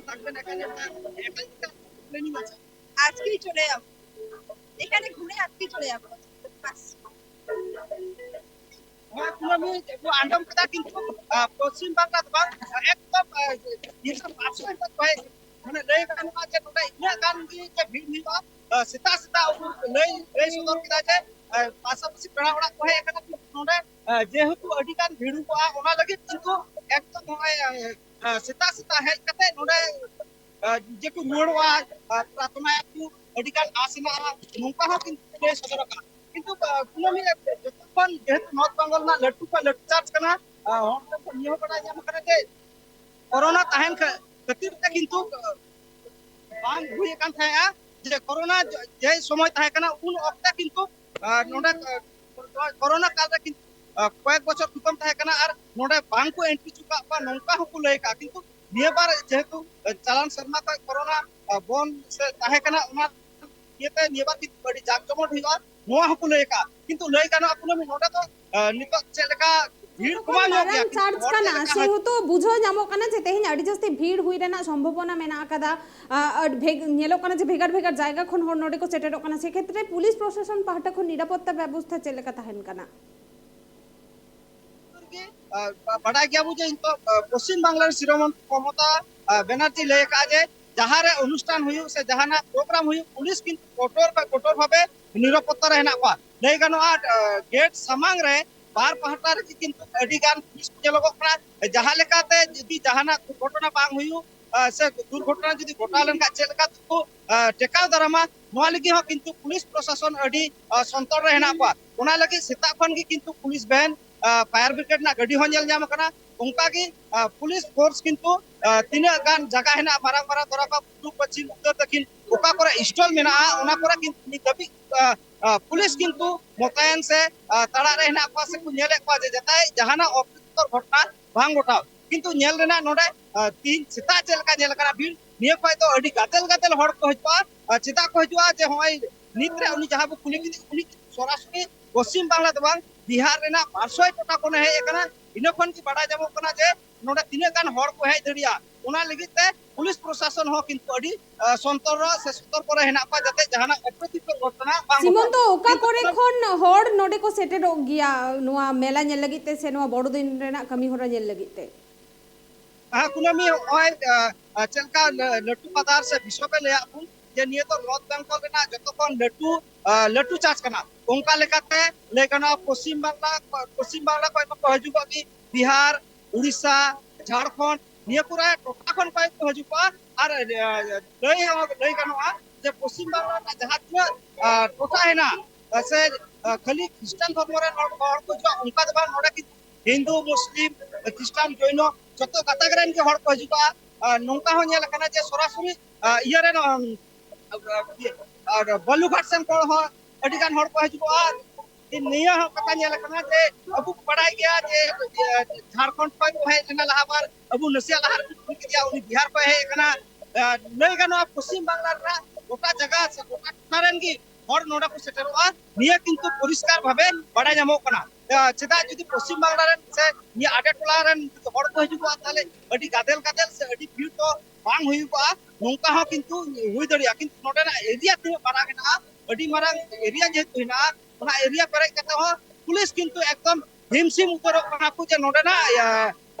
থাকবেন এখানে, না এখানে planning আছে? আজকেই চলে যাবো, এখানে ঘুরে আজকেই চলে যাবো। বাস। ᱦᱳᱭ, ᱠᱩᱱᱟᱹᱢᱤ ᱵᱚ ᱟᱸᱡᱚᱢ ᱠᱮᱫᱟ, ᱠᱤᱱᱛᱩ, ᱟᱸ, ᱯᱚᱥᱪᱤᱢ ᱵᱟᱝᱞᱟ ᱫᱚ ᱵᱟᱝ, ᱮᱠᱫᱚᱢ, ᱟᱸ, ᱤᱭᱟᱹ ᱥᱮᱫ ᱯᱟᱥᱮ ᱥᱮᱫ ᱠᱷᱚᱱ, ᱢᱟᱱᱮ, ᱞᱟᱹᱭ ᱜᱟᱱᱚᱜᱼᱟ ᱡᱮ ᱱᱚᱰᱮ ᱤᱱᱟᱹᱜ ᱜᱟᱱ ᱜᱮ ᱡᱮ ᱵᱷᱤᱲ ᱦᱩᱭᱩᱜᱼᱟ᱾ ᱟᱸ, ᱥᱮᱛᱟᱜ ᱥᱮᱛᱟᱜ ᱩᱱᱠᱩ ᱞᱟᱹᱭ, ᱞᱟᱹᱭ ᱥᱚᱫᱚᱨ ᱠᱮᱫᱟ ᱡᱮ, ᱟᱸ, ᱯᱟᱥᱟᱯᱟᱥᱤ ᱯᱮᱲᱟ ᱚᱲᱟᱜ ᱠᱚ ᱦᱮᱡ ᱟᱠᱟᱱᱟ, ᱠᱤᱱᱛᱩ ᱱᱚᱰᱮ, ᱟᱸ, ᱡᱮᱦᱮᱛᱩ ᱟᱹᱰᱤ ᱜᱟᱱ ᱵᱷᱤᱲ ᱠᱚᱜᱼᱟ, ᱚᱱᱟ ᱞᱟᱹᱜᱤᱫ ᱠᱤᱱᱛᱩ ᱮᱠᱫᱚᱢ ᱱᱚᱜᱼᱚᱭ, ᱟᱸ, ᱟᱸ, ᱥᱮᱛᱟᱜ ᱥᱮᱛᱟᱜ ᱦᱮᱡ ᱠᱟᱛᱮ ᱱᱚᱰᱮ, ᱟᱸ, ᱡᱮᱠᱚ ᱨᱩᱣᱟᱹᱲᱚᱜᱼᱟ, ᱟᱸ, ᱯᱨᱟᱨᱛᱷᱚᱱᱟᱭᱟᱠᱚ, ᱟᱹᱰᱤ ᱜᱟᱱ ᱟᱥ ᱦᱮᱱᱟᱜᱼᱟ, ᱱᱚᱝᱠᱟ ᱦᱚᱸ ᱠᱤᱱᱛᱩ ᱞᱟᱹᱭ ᱥᱚᱫᱚᱨ ᱟᱠᱟᱫ᱾ ᱠᱤᱱᱛᱩ, ᱟᱸ, ᱠᱩᱱᱟᱹᱢᱤ ᱡᱚᱛᱚ ᱠᱷᱚᱱ ᱡᱮᱦᱮᱛᱩ ᱱᱚᱨᱛᱷ ᱵᱮᱝᱜᱚᱞ ᱨᱮᱱᱟᱜ ᱞᱟᱹᱴᱩ ᱠᱷᱚᱱ ᱞᱟᱹᱴᱩ ᱪᱟᱨᱪ ᱠᱟᱱᱟ, ᱟᱸ, ᱦᱚᱲ ᱴᱷᱮᱱ ᱠᱷᱚᱱ ᱱᱤᱭᱟᱹ ᱦᱚᱸ ᱵᱟᱰᱟᱭ ᱧᱟᱢ ᱟᱠᱟᱱᱟ ᱡᱮ ᱠᱚᱨᱳᱱᱟ ᱛᱟᱦᱮᱱ ᱠᱷᱟ-, ᱠᱷᱟᱹᱛᱤᱨ ᱛᱮ ᱠᱤᱱᱛᱩ, ᱟᱸ, ᱵᱟᱝ ᱦᱩᱭ ᱟᱠᱟᱱ ᱛᱟᱦᱮᱸᱜᱼᱟ ᱡᱮ ᱠᱚᱨᱳᱱᱟ ᱡ-, ᱡᱮ ᱥᱚᱢᱚᱭ ᱛᱟᱦᱮᱸ ᱠᱟᱱᱟ ᱩᱱ ᱚᱠᱛᱮ ᱠᱤᱱᱛᱩ, ᱟᱸ, ᱱᱚᱰᱮ, ᱟᱸ, ᱠᱚᱨᱳᱱᱟ ᱠᱟᱞ ᱨᱮ ᱠᱤᱱᱛᱩ, ᱟᱸ, ᱠᱚᱭᱮᱠ ᱵᱚᱪᱷᱚᱨ ᱛᱷᱩᱠᱟᱹᱢ ᱛᱟᱦᱮᱸ ᱠᱟᱱᱟ ᱟᱨ ᱱᱚᱰᱮ ᱵᱟᱝ ᱠᱚ entry ᱦᱚᱪᱚ ᱠᱟᱜ ᱠᱚᱣᱟ, ᱱᱚᱝᱠᱟ ᱦᱚᱸᱠᱚ ᱞᱟᱹᱭ ᱠᱟᱜᱼᱟ᱾ ᱠᱤᱱᱛᱩ ᱱᱤᱭᱟᱹ ᱵᱟᱨ ᱡᱮᱦᱮᱛᱩ, ᱟᱸ, ᱪᱟᱞᱟᱣᱮᱱ ᱥᱮᱨᱢᱟ ᱠᱷᱚᱱ ᱠᱚᱨᱳᱱᱟ, ᱟᱸ, ᱵᱚᱱᱫ ᱥᱮ ᱛᱟᱦᱮᱸ ᱠᱟᱱᱟ, ᱚᱱᱟ ᱤᱭᱟᱹᱛᱮ ᱱᱤᱭᱟᱹ ᱵᱟᱨ ᱠᱤᱱᱛᱩ ᱟᱹᱰᱤ ᱡᱟᱠ ᱡᱚᱢᱚᱠ ᱦᱩᱭᱩᱜᱼᱟ, ᱱᱚᱣᱟ ᱦᱚᱸᱠᱚ ᱞᱟᱹᱭ ᱟᱠᱟᱫᱼᱟ᱾ ᱠᱤᱱᱛᱩ ᱞᱟᱹᱭ ᱜᱟᱱᱚᱜᱼᱟ, ᱠᱩᱱᱟᱹᱢᱤ, ᱱᱚᱰᱮ ᱫᱚ, ᱟᱸ, ᱱᱤᱛᱚᱜ ᱪᱮᱫ ᱞᱮᱠᱟ ᱵᱷᱤᱲ ᱡᱚᱛᱚ ᱠᱚᱢᱟᱣ ᱠᱷᱚᱱ ᱧᱚᱜ ᱜᱮᱭᱟ, ᱢᱟᱨᱟᱝ ᱠᱤᱱᱛᱩ ᱪᱟᱨᱪ ᱦᱚᱲ ᱪᱮᱫ ᱠᱟᱱᱟ, ᱞᱮᱠᱟ ᱦᱟᱡᱩᱜ ᱥᱮᱦᱮᱛᱩ ᱵᱩᱡᱷᱟᱹᱣ ᱧᱟᱢᱚᱜ ᱠᱟᱱᱟ ᱡᱮ ᱛᱮᱦᱮᱧ ᱟᱹᱰᱤ ᱡᱟᱹᱥᱛᱤ ᱵᱷᱤᱲ ᱦᱩᱭ ᱨᱮᱱᱟᱜ ᱥᱚᱢᱵᱷᱚᱵᱚᱱᱟ ᱢᱮᱱᱟᱜ ᱟᱠᱟᱫᱟ᱾ ᱟᱨ ᱵᱷᱮᱜ-, ᱧᱮᱞᱚᱜ ᱠᱟᱱᱟ ᱡᱮ ᱵᱷᱮᱜᱟᱨ ᱵᱷᱮᱜᱟᱨ ᱡᱟᱭᱜᱟ ᱠᱷᱚᱱ ᱦᱚᱲ ᱱᱚᱰᱮ ᱠᱚ ᱥᱮᱴᱮᱨᱚᱜ ᱠᱟᱱᱟ, ᱥᱮᱠᱷᱮᱛᱨᱮ ᱯᱩᱞᱤᱥ ᱯᱨᱚᱥᱟᱥᱚᱱ ᱯᱟᱦᱴᱟ ᱠᱷᱚᱱ ᱱᱤᱨᱟᱯᱚᱛᱛᱟ ᱵᱮᱵᱚᱥᱛᱷᱟ ᱪᱮᱫ ᱞᱮᱠᱟ ᱛᱟᱦᱮᱱ ᱠᱟᱱᱟ? ᱟᱨ ᱵᱟ-, ᱵᱟᱰᱟᱭ ᱜᱮᱭᱟᱵᱚ ᱡᱮ ᱱᱤᱛᱚᱜ, ᱟᱸ, ᱯᱚᱥᱪᱤᱢ ᱵᱟᱝᱞᱟ ᱨᱮ ᱥᱤᱨᱳᱢᱚᱱᱛᱨᱤ ᱢᱚᱢᱚᱛᱟ, ᱟᱸ, ᱵᱮᱱᱟᱨᱡᱤ ᱞᱟᱹᱭ ᱟᱠᱟᱫᱼᱟ ᱡᱮ ᱡᱟᱦᱟᱸᱨᱮ ᱚᱱᱩᱥᱴᱷᱟᱱ ᱦᱩᱭᱩᱜ ᱥᱮ ᱡᱟᱦᱟᱱᱟᱜ ᱯᱨᱳᱜᱨᱟᱢ ᱦᱩᱭᱩᱜ, ᱯᱩᱞᱤᱥ ᱠᱤᱱᱛᱩ ᱠᱚᱴᱚᱨ ᱠᱷᱚᱱ ᱠᱚᱴᱚᱨ ᱵᱷᱟᱵᱮ ᱱᱤᱨᱟᱯᱚᱛᱛᱟ ᱨᱮ ᱦᱮᱱᱟᱜ ᱠᱚᱣᱟ᱾ ᱞᱟᱹᱭ ᱜᱟᱱᱚᱜᱼᱟ, ᱟᱸ, ᱜᱮᱴ ᱥᱟᱢᱟᱝ ᱨᱮ ᱵᱟᱨ ᱯᱟᱦᱴᱟ ᱨᱮᱜᱮ ᱠᱤᱱᱛᱩ ᱟᱹᱰᱤ ᱜᱟᱱ ᱯᱩᱞᱤᱥ ᱠᱚ ᱧᱮᱞᱚᱜᱚᱜ ᱠᱟᱱᱟ᱾ ᱡᱟᱦᱟᱸ ᱞᱮᱠᱟᱛᱮ ᱡᱩᱫᱤ ᱡᱟᱦᱟᱱᱟᱜ ᱫᱩᱨᱜᱷᱚᱴᱚᱱᱟ ᱵᱟᱝ ᱦᱩᱭᱩᱜ, ᱟᱸ, ᱥᱮ ᱫᱩᱨᱜᱷᱚᱴᱚᱱᱟ ᱡᱩᱫᱤ ᱜᱷᱚᱴᱟᱣ ᱞᱮᱱᱠᱷᱟᱱ ᱪᱮᱫ ᱞᱮᱠᱟ ᱛᱮᱠᱚ, ᱟᱸ, ᱴᱮᱠᱟᱣ ᱫᱟᱨᱟᱢᱟ, ᱱᱚᱣᱟ ᱞᱟᱹᱜᱤᱫ ᱦᱚᱸ ᱠᱤᱱᱛᱩ ᱯᱩᱞᱤᱥ ᱯᱨᱚᱥᱟᱥᱚᱱ ᱟᱹᱰᱤ, ᱟᱸ, ᱥᱚᱱᱛᱚᱨ ᱨᱮ ᱦᱮᱱᱟᱜ ᱠᱚᱣᱟ᱾ ᱚᱱᱟ ᱞᱟᱹᱜᱤᱫ ᱥᱮᱛᱟᱜ ᱠᱷᱚᱱ ᱜᱮ ᱠᱤᱱᱛᱩ ᱯᱩᱞᱤᱥ ᱵᱷᱮᱱ, ᱟᱸ, ᱯᱷᱟᱭᱟᱨ ᱵᱨᱤᱜᱮᱰ ᱨᱮᱱᱟᱜ ᱜᱟᱹᱰᱤ ᱦᱚᱸ ᱧᱮᱞ ᱧᱟᱢ ᱟᱠᱟᱱᱟ᱾ ᱚᱱᱠᱟ ᱜᱮ, ᱟᱸ, ᱯᱩᱞᱤᱥ ᱯᱷᱳᱨᱥ ᱠᱤᱱᱛᱩ, ᱟᱸ, ᱛᱤᱱᱟᱹᱜ ᱜᱟᱱ ᱡᱟᱭᱜᱟ ᱦᱮᱱᱟᱜᱼᱟ, ᱢᱟᱨᱟᱝ ᱢᱟᱨᱟᱝ ᱫᱷᱚᱨᱟ ᱠᱚ ᱯᱩᱨᱩᱵ, ᱯᱚᱪᱷᱤᱢ, ᱩᱛᱛᱚᱨ, ᱫᱚᱠᱷᱤᱱ, ᱚᱠᱟ ᱠᱚᱨᱮ ᱥᱴᱚᱞ ᱢᱮᱱᱟᱜᱼᱟ, ᱚᱱᱟ ᱠᱚᱨᱮ ᱠᱤᱱᱛᱩ ᱱᱤᱛ ᱫᱷᱟᱹᱵᱤᱡ, ᱟᱸ, ᱟᱸ, ᱯᱩᱞᱤᱥ ᱠᱤᱱᱛᱩ ᱢᱚᱛᱟᱭᱮᱱ ᱥᱮ, ᱟᱸ, ᱛᱟᱲᱟᱜ ᱨᱮ ᱦᱮᱱᱟᱜ ᱠᱚᱣᱟ ᱥᱮᱠᱚ ᱧᱮᱞᱮᱫ ᱠᱚᱣᱟ ᱡᱮ ᱡᱟᱛᱮ ᱡᱟᱦᱟᱱᱟᱜ ᱚᱯᱨᱤᱛᱤᱠᱚᱨ ᱜᱷᱚᱴᱚᱱᱟ ᱵᱟᱝ ᱜᱷᱚᱴᱟᱣ᱾ ᱠᱤᱱᱛᱩ ᱧᱮᱞ ᱨᱮᱱᱟᱜ ᱱᱚᱰᱮ, ᱟᱸ, ᱛᱤᱦᱤᱧ ᱥᱮᱛᱟᱜ ᱪᱮᱫ ᱞᱮᱠᱟ ᱧᱮᱞ ᱟᱠᱟᱱᱟ ᱵᱷᱤᱲ, ᱱᱤᱭᱟᱹ ᱠᱷᱚᱱ ᱫᱚ ᱟᱹᱰᱤ ᱜᱟᱫᱮᱞ ᱜᱟᱫᱮᱞ ᱦᱚᱲ ᱠᱚ ᱦᱤᱡᱩᱜᱼᱟ᱾ ᱟᱨ ᱪᱮᱫᱟᱜ ᱠᱚ ᱦᱤᱡᱩᱜᱼᱟ ᱡᱮ ᱦᱚᱸᱜᱼᱚᱭ ᱱᱤᱛ ᱨᱮ ᱩᱱᱤ ᱡᱟᱦᱟᱸ ᱵᱚ ᱠᱩᱞᱤ ᱠᱮᱫᱮ, ᱩᱱᱤ ᱥᱚᱨᱟᱥᱚᱨᱤ ᱯᱚᱥᱪᱤᱢ ᱵᱟᱝᱞᱟ ᱫᱚ ᱵᱟᱝ, ᱵᱤᱦᱟᱨ ᱨᱮᱱᱟᱜ ᱵᱟᱨᱥᱚᱭ ᱴᱚᱴᱷᱟ ᱠᱷᱚᱱᱮ ᱦᱮᱡ ᱟᱠᱟᱱᱟ᱾ ᱤᱱᱟᱹ ᱠᱷᱚᱱ ᱜᱮ ᱵᱟᱰᱟᱭ ᱧᱟᱢᱚᱜ ᱠᱟᱱᱟ ᱡᱮ ᱱᱚᱰᱮ ᱛᱤᱱᱟᱹᱜ ᱜᱟᱱ ᱦᱚᱲ ᱠᱚ ᱦᱮᱡ ᱫᱟᱲᱮᱭᱟᱜᱼᱟ᱾ ᱚᱱᱟ ᱞᱟᱹᱜᱤᱫ ᱛᱮ ᱯᱩᱞᱤᱥ ᱯᱨᱚᱥᱟᱥᱚᱱ ᱦᱚᱸ ᱠᱤᱱᱛᱩ ᱟᱹᱰᱤ, ᱟᱸ, ᱥᱚᱱᱛᱚᱨ ᱨᱮ ᱥᱮ ᱥᱚᱛᱚᱨᱠᱚ ᱨᱮ ᱦᱮᱱᱟᱜ ᱠᱚᱣᱟ, ᱡᱟᱛᱮ ᱡᱟᱦᱟᱱᱟᱜ ᱚᱯᱨᱤᱛᱤᱠᱚᱨ ᱜᱷᱚᱴᱚᱱᱟ ᱵᱟᱝ ᱜᱷᱚᱴᱟᱜ᱾ ᱥᱤᱢᱚᱱᱛᱚ, ᱚᱠᱟ ᱠᱤᱱᱛᱩ ᱠᱚᱨᱮ ᱠᱷᱚᱱ ᱦᱚᱲ ᱱᱚᱰᱮ ᱠᱚ ᱥᱮᱴᱮᱨᱚᱜ ᱜᱮᱭᱟ ᱱᱚᱣᱟ ᱢᱮᱞᱟ ᱧᱮᱞ ᱞᱟᱹᱜᱤᱫ ᱛᱮ ᱥᱮ ᱱᱚᱣᱟ ᱵᱚᱲᱚ ᱫᱤᱱ ᱨᱮᱱᱟᱜ ᱠᱟᱹᱢᱤ ᱦᱚᱨᱟ ᱧᱮᱞ ᱞᱟᱹᱜᱤᱫ ᱛᱮ? ᱦᱮᱸ, ᱠᱩᱱᱟᱹᱢᱤ, ᱱᱚᱜᱼᱚᱭ, ᱟᱸ, ᱟᱸ, ᱪᱮᱫ ᱞᱮᱠᱟ ᱞᱟᱹ-, ᱞᱟᱹᱴᱩ ᱯᱟᱛᱟᱨ ᱥᱮ ᱵᱤᱥᱚᱯ ᱮ ᱞᱟᱹᱭᱟᱫ ᱵᱚᱱ ᱡᱮ ᱱᱤᱭᱟᱹ ᱫᱚ ᱱᱚᱨᱛᱷ ᱵᱮᱝᱜᱚᱞ ᱨᱮᱱᱟᱜ ᱡᱚᱛᱚ ᱠᱷᱚᱱ ᱞᱟᱹᱴᱩ, ᱟᱸ, ᱞᱟᱹᱴᱩ ᱪᱟᱨᱪ ᱠᱟᱱᱟ᱾ ᱚᱱᱠᱟ ᱞᱮᱠᱟᱛᱮ ᱞᱟᱹᱭ ᱜᱟᱱᱚᱜᱼᱟ, ᱯᱚᱥᱪᱤᱢ ᱵᱟᱝᱞᱟ, ᱯᱚᱥᱪᱤᱢ ᱵᱟᱝᱞᱟ ᱠᱷᱚᱱ ᱢᱟᱠᱚ ᱦᱤᱡᱩᱜᱚᱜ ᱜᱮ, ᱵᱤᱦᱟᱨ, ᱩᱲᱤᱥᱥᱟ, ᱡᱷᱟᱲᱠᱷᱚᱸᱰ, ᱱᱤᱭᱟᱹ ᱠᱚᱨᱮ ᱴᱚᱴᱷᱟ ᱠᱷᱚᱱ ᱠᱚᱭᱮᱠ ᱠᱚ ᱦᱤᱡᱩᱜᱼᱟ᱾ ᱟᱨ ᱞᱟᱹᱭ ᱦᱚᱸ ᱞᱟᱹᱭ ᱜᱟᱱᱚᱜᱼᱟ ᱡᱮ ᱯᱚᱥᱪᱤᱢ ᱵᱟᱝᱞᱟ ᱨᱮᱱᱟᱜ ᱡᱟᱦᱟᱸ ᱛᱤᱱᱟᱹᱜ ᱴᱚᱴᱷᱟ ᱦᱮᱱᱟᱜ ᱥᱮ ᱠᱷᱟᱹᱞᱤ ᱠᱷᱨᱤᱥᱴᱟᱱ ᱫᱷᱚᱨᱢᱚ ᱨᱮᱱ ᱦᱚᱲ ᱠᱚ ᱦᱤᱡᱩᱜᱼᱟ, ᱚᱱᱠᱟ ᱫᱚ ᱵᱟᱝ᱾ ᱱᱚᱰᱮ ᱠᱤᱱᱛᱩ ᱦᱤᱱᱫᱩ, ᱢᱩᱥᱞᱤᱢ, ᱠᱷᱨᱤᱥᱴᱟᱱ, ᱡᱚᱭᱱᱚ ᱡᱚᱛᱚ ᱜᱟᱛᱟᱠ ᱨᱮᱱ ᱜᱮ ᱦᱚᱲ ᱠᱚ ᱦᱤᱡᱩᱜᱼᱟ᱾ ᱱᱚᱝᱠᱟ ᱦᱚᱸ ᱧᱮᱞ ᱟᱠᱟᱱᱟ ᱡᱮ ᱥᱚᱨᱟᱥᱚᱨᱤ ᱤᱭᱟᱹ ᱨᱮᱱ ᱵᱟᱞᱩᱜᱷᱟᱴ ᱥᱮᱱ ᱠᱷᱚᱱ ᱦᱚᱸ ᱟᱹᱰᱤ ᱜᱟᱱ ᱦᱚᱲ ᱠᱚ ᱦᱤᱡᱩᱜᱼᱟ᱾ ᱱᱤᱭᱟᱹ ᱦᱚᱸ ᱠᱟᱛᱷᱟ ᱧᱮᱞ ᱟᱠᱟᱱᱟ ᱡᱮ ᱟᱵᱚ ᱠᱚ ᱵᱟᱲᱟᱭ ᱜᱮᱭᱟ ᱡᱮ ᱡᱷᱟᱲᱠᱷᱚᱸᱰ ᱠᱷᱚᱱ ᱠᱚ ᱦᱮᱡ ᱞᱮᱱᱟ ᱞᱟᱦᱟ ᱵᱟᱨ, ᱟᱵᱚ ᱱᱟᱥᱮᱭᱟᱜ ᱞᱟᱦᱟ ᱨᱮᱵᱚᱱ ᱠᱩᱞᱤ ᱠᱮᱫᱮᱭᱟ, ᱩᱱᱤ ᱵᱤᱦᱟᱨ ᱠᱷᱚᱱ ᱦᱮᱡ ᱟᱠᱟᱱᱟ᱾ ᱞᱟᱹᱭ ᱜᱟᱱᱚᱜᱼᱟ ᱯᱚᱥᱪᱤᱢ ᱵᱟᱝᱞᱟ ᱨᱮᱱᱟᱜ ᱜᱚᱴᱟ ᱡᱟᱭᱜᱟ ᱥᱮ ᱜᱚᱴᱟ ᱴᱚᱴᱷᱟ ᱨᱮᱱ ᱜᱮ ᱦᱚᱲ ᱱᱚᱰᱮ ᱠᱚ ᱥᱮᱴᱮᱨᱚᱜᱼᱟ᱾ ᱱᱤᱭᱟᱹ ᱠᱤᱱᱛᱩ ᱯᱚᱨᱤᱥᱠᱟᱨ ᱵᱷᱟᱵᱮ ᱵᱟᱲᱟᱭ ᱧᱟᱢᱚᱜ ᱠᱟᱱᱟ᱾ ᱪᱮᱫᱟᱜ ᱡᱩᱫᱤ ᱯᱚᱥᱪᱤᱢ ᱵᱟᱝᱞᱟ ᱨᱮᱱ ᱥᱮ ᱱᱤᱭᱟᱹ ᱟᱰᱮ ᱴᱚᱞᱟ ᱨᱮᱱ ᱡᱩᱫᱤ ᱦᱚᱲ ᱠᱚ ᱦᱤᱡᱩᱜᱼᱟ, ᱛᱟᱦᱚᱞᱮ ᱟᱹᱰᱤ ᱜᱟᱫᱮᱞ ᱜᱟᱫᱮᱞ ᱥᱮ ᱟᱹᱰᱤ ᱵᱷᱤᱲ ᱫᱚ ᱵᱟᱝ ᱦᱩᱭᱩᱜᱼᱟ᱾ ᱱᱚᱝᱠᱟ ᱦᱚᱸ ᱠᱤᱱᱛᱩ ᱦᱩᱭ ᱫᱟᱲᱮᱭᱟᱜᱼᱟ, ᱠᱤᱱᱛᱩ ᱱᱚᱰᱮᱱᱟᱜ ᱮᱨᱤᱭᱟ ᱛᱤᱱᱟᱹᱜ ᱢᱟᱨᱟᱝ ᱦᱮᱱᱟᱜᱼᱟ, ᱟᱹᱰᱤ ᱢᱟᱨᱟᱝ ᱮᱨᱤᱭᱟ ᱡᱮᱦᱮᱛᱩ ᱦᱮᱱᱟᱜᱼᱟ, ᱚᱱᱟ ᱮᱨᱤᱭᱟ ᱯᱮᱨᱮᱡ ᱠᱟᱛᱮ ᱦᱚᱸ ᱯᱩᱞᱤᱥ ᱠᱤᱱᱛᱩ ᱮᱠᱫᱚᱢ ᱦᱤᱢᱥᱤᱢ ᱩᱛᱟᱹᱨᱚᱜ ᱠᱟᱱᱟ ᱠᱚ ᱡᱮ ᱱᱚᱰᱮᱱᱟᱜ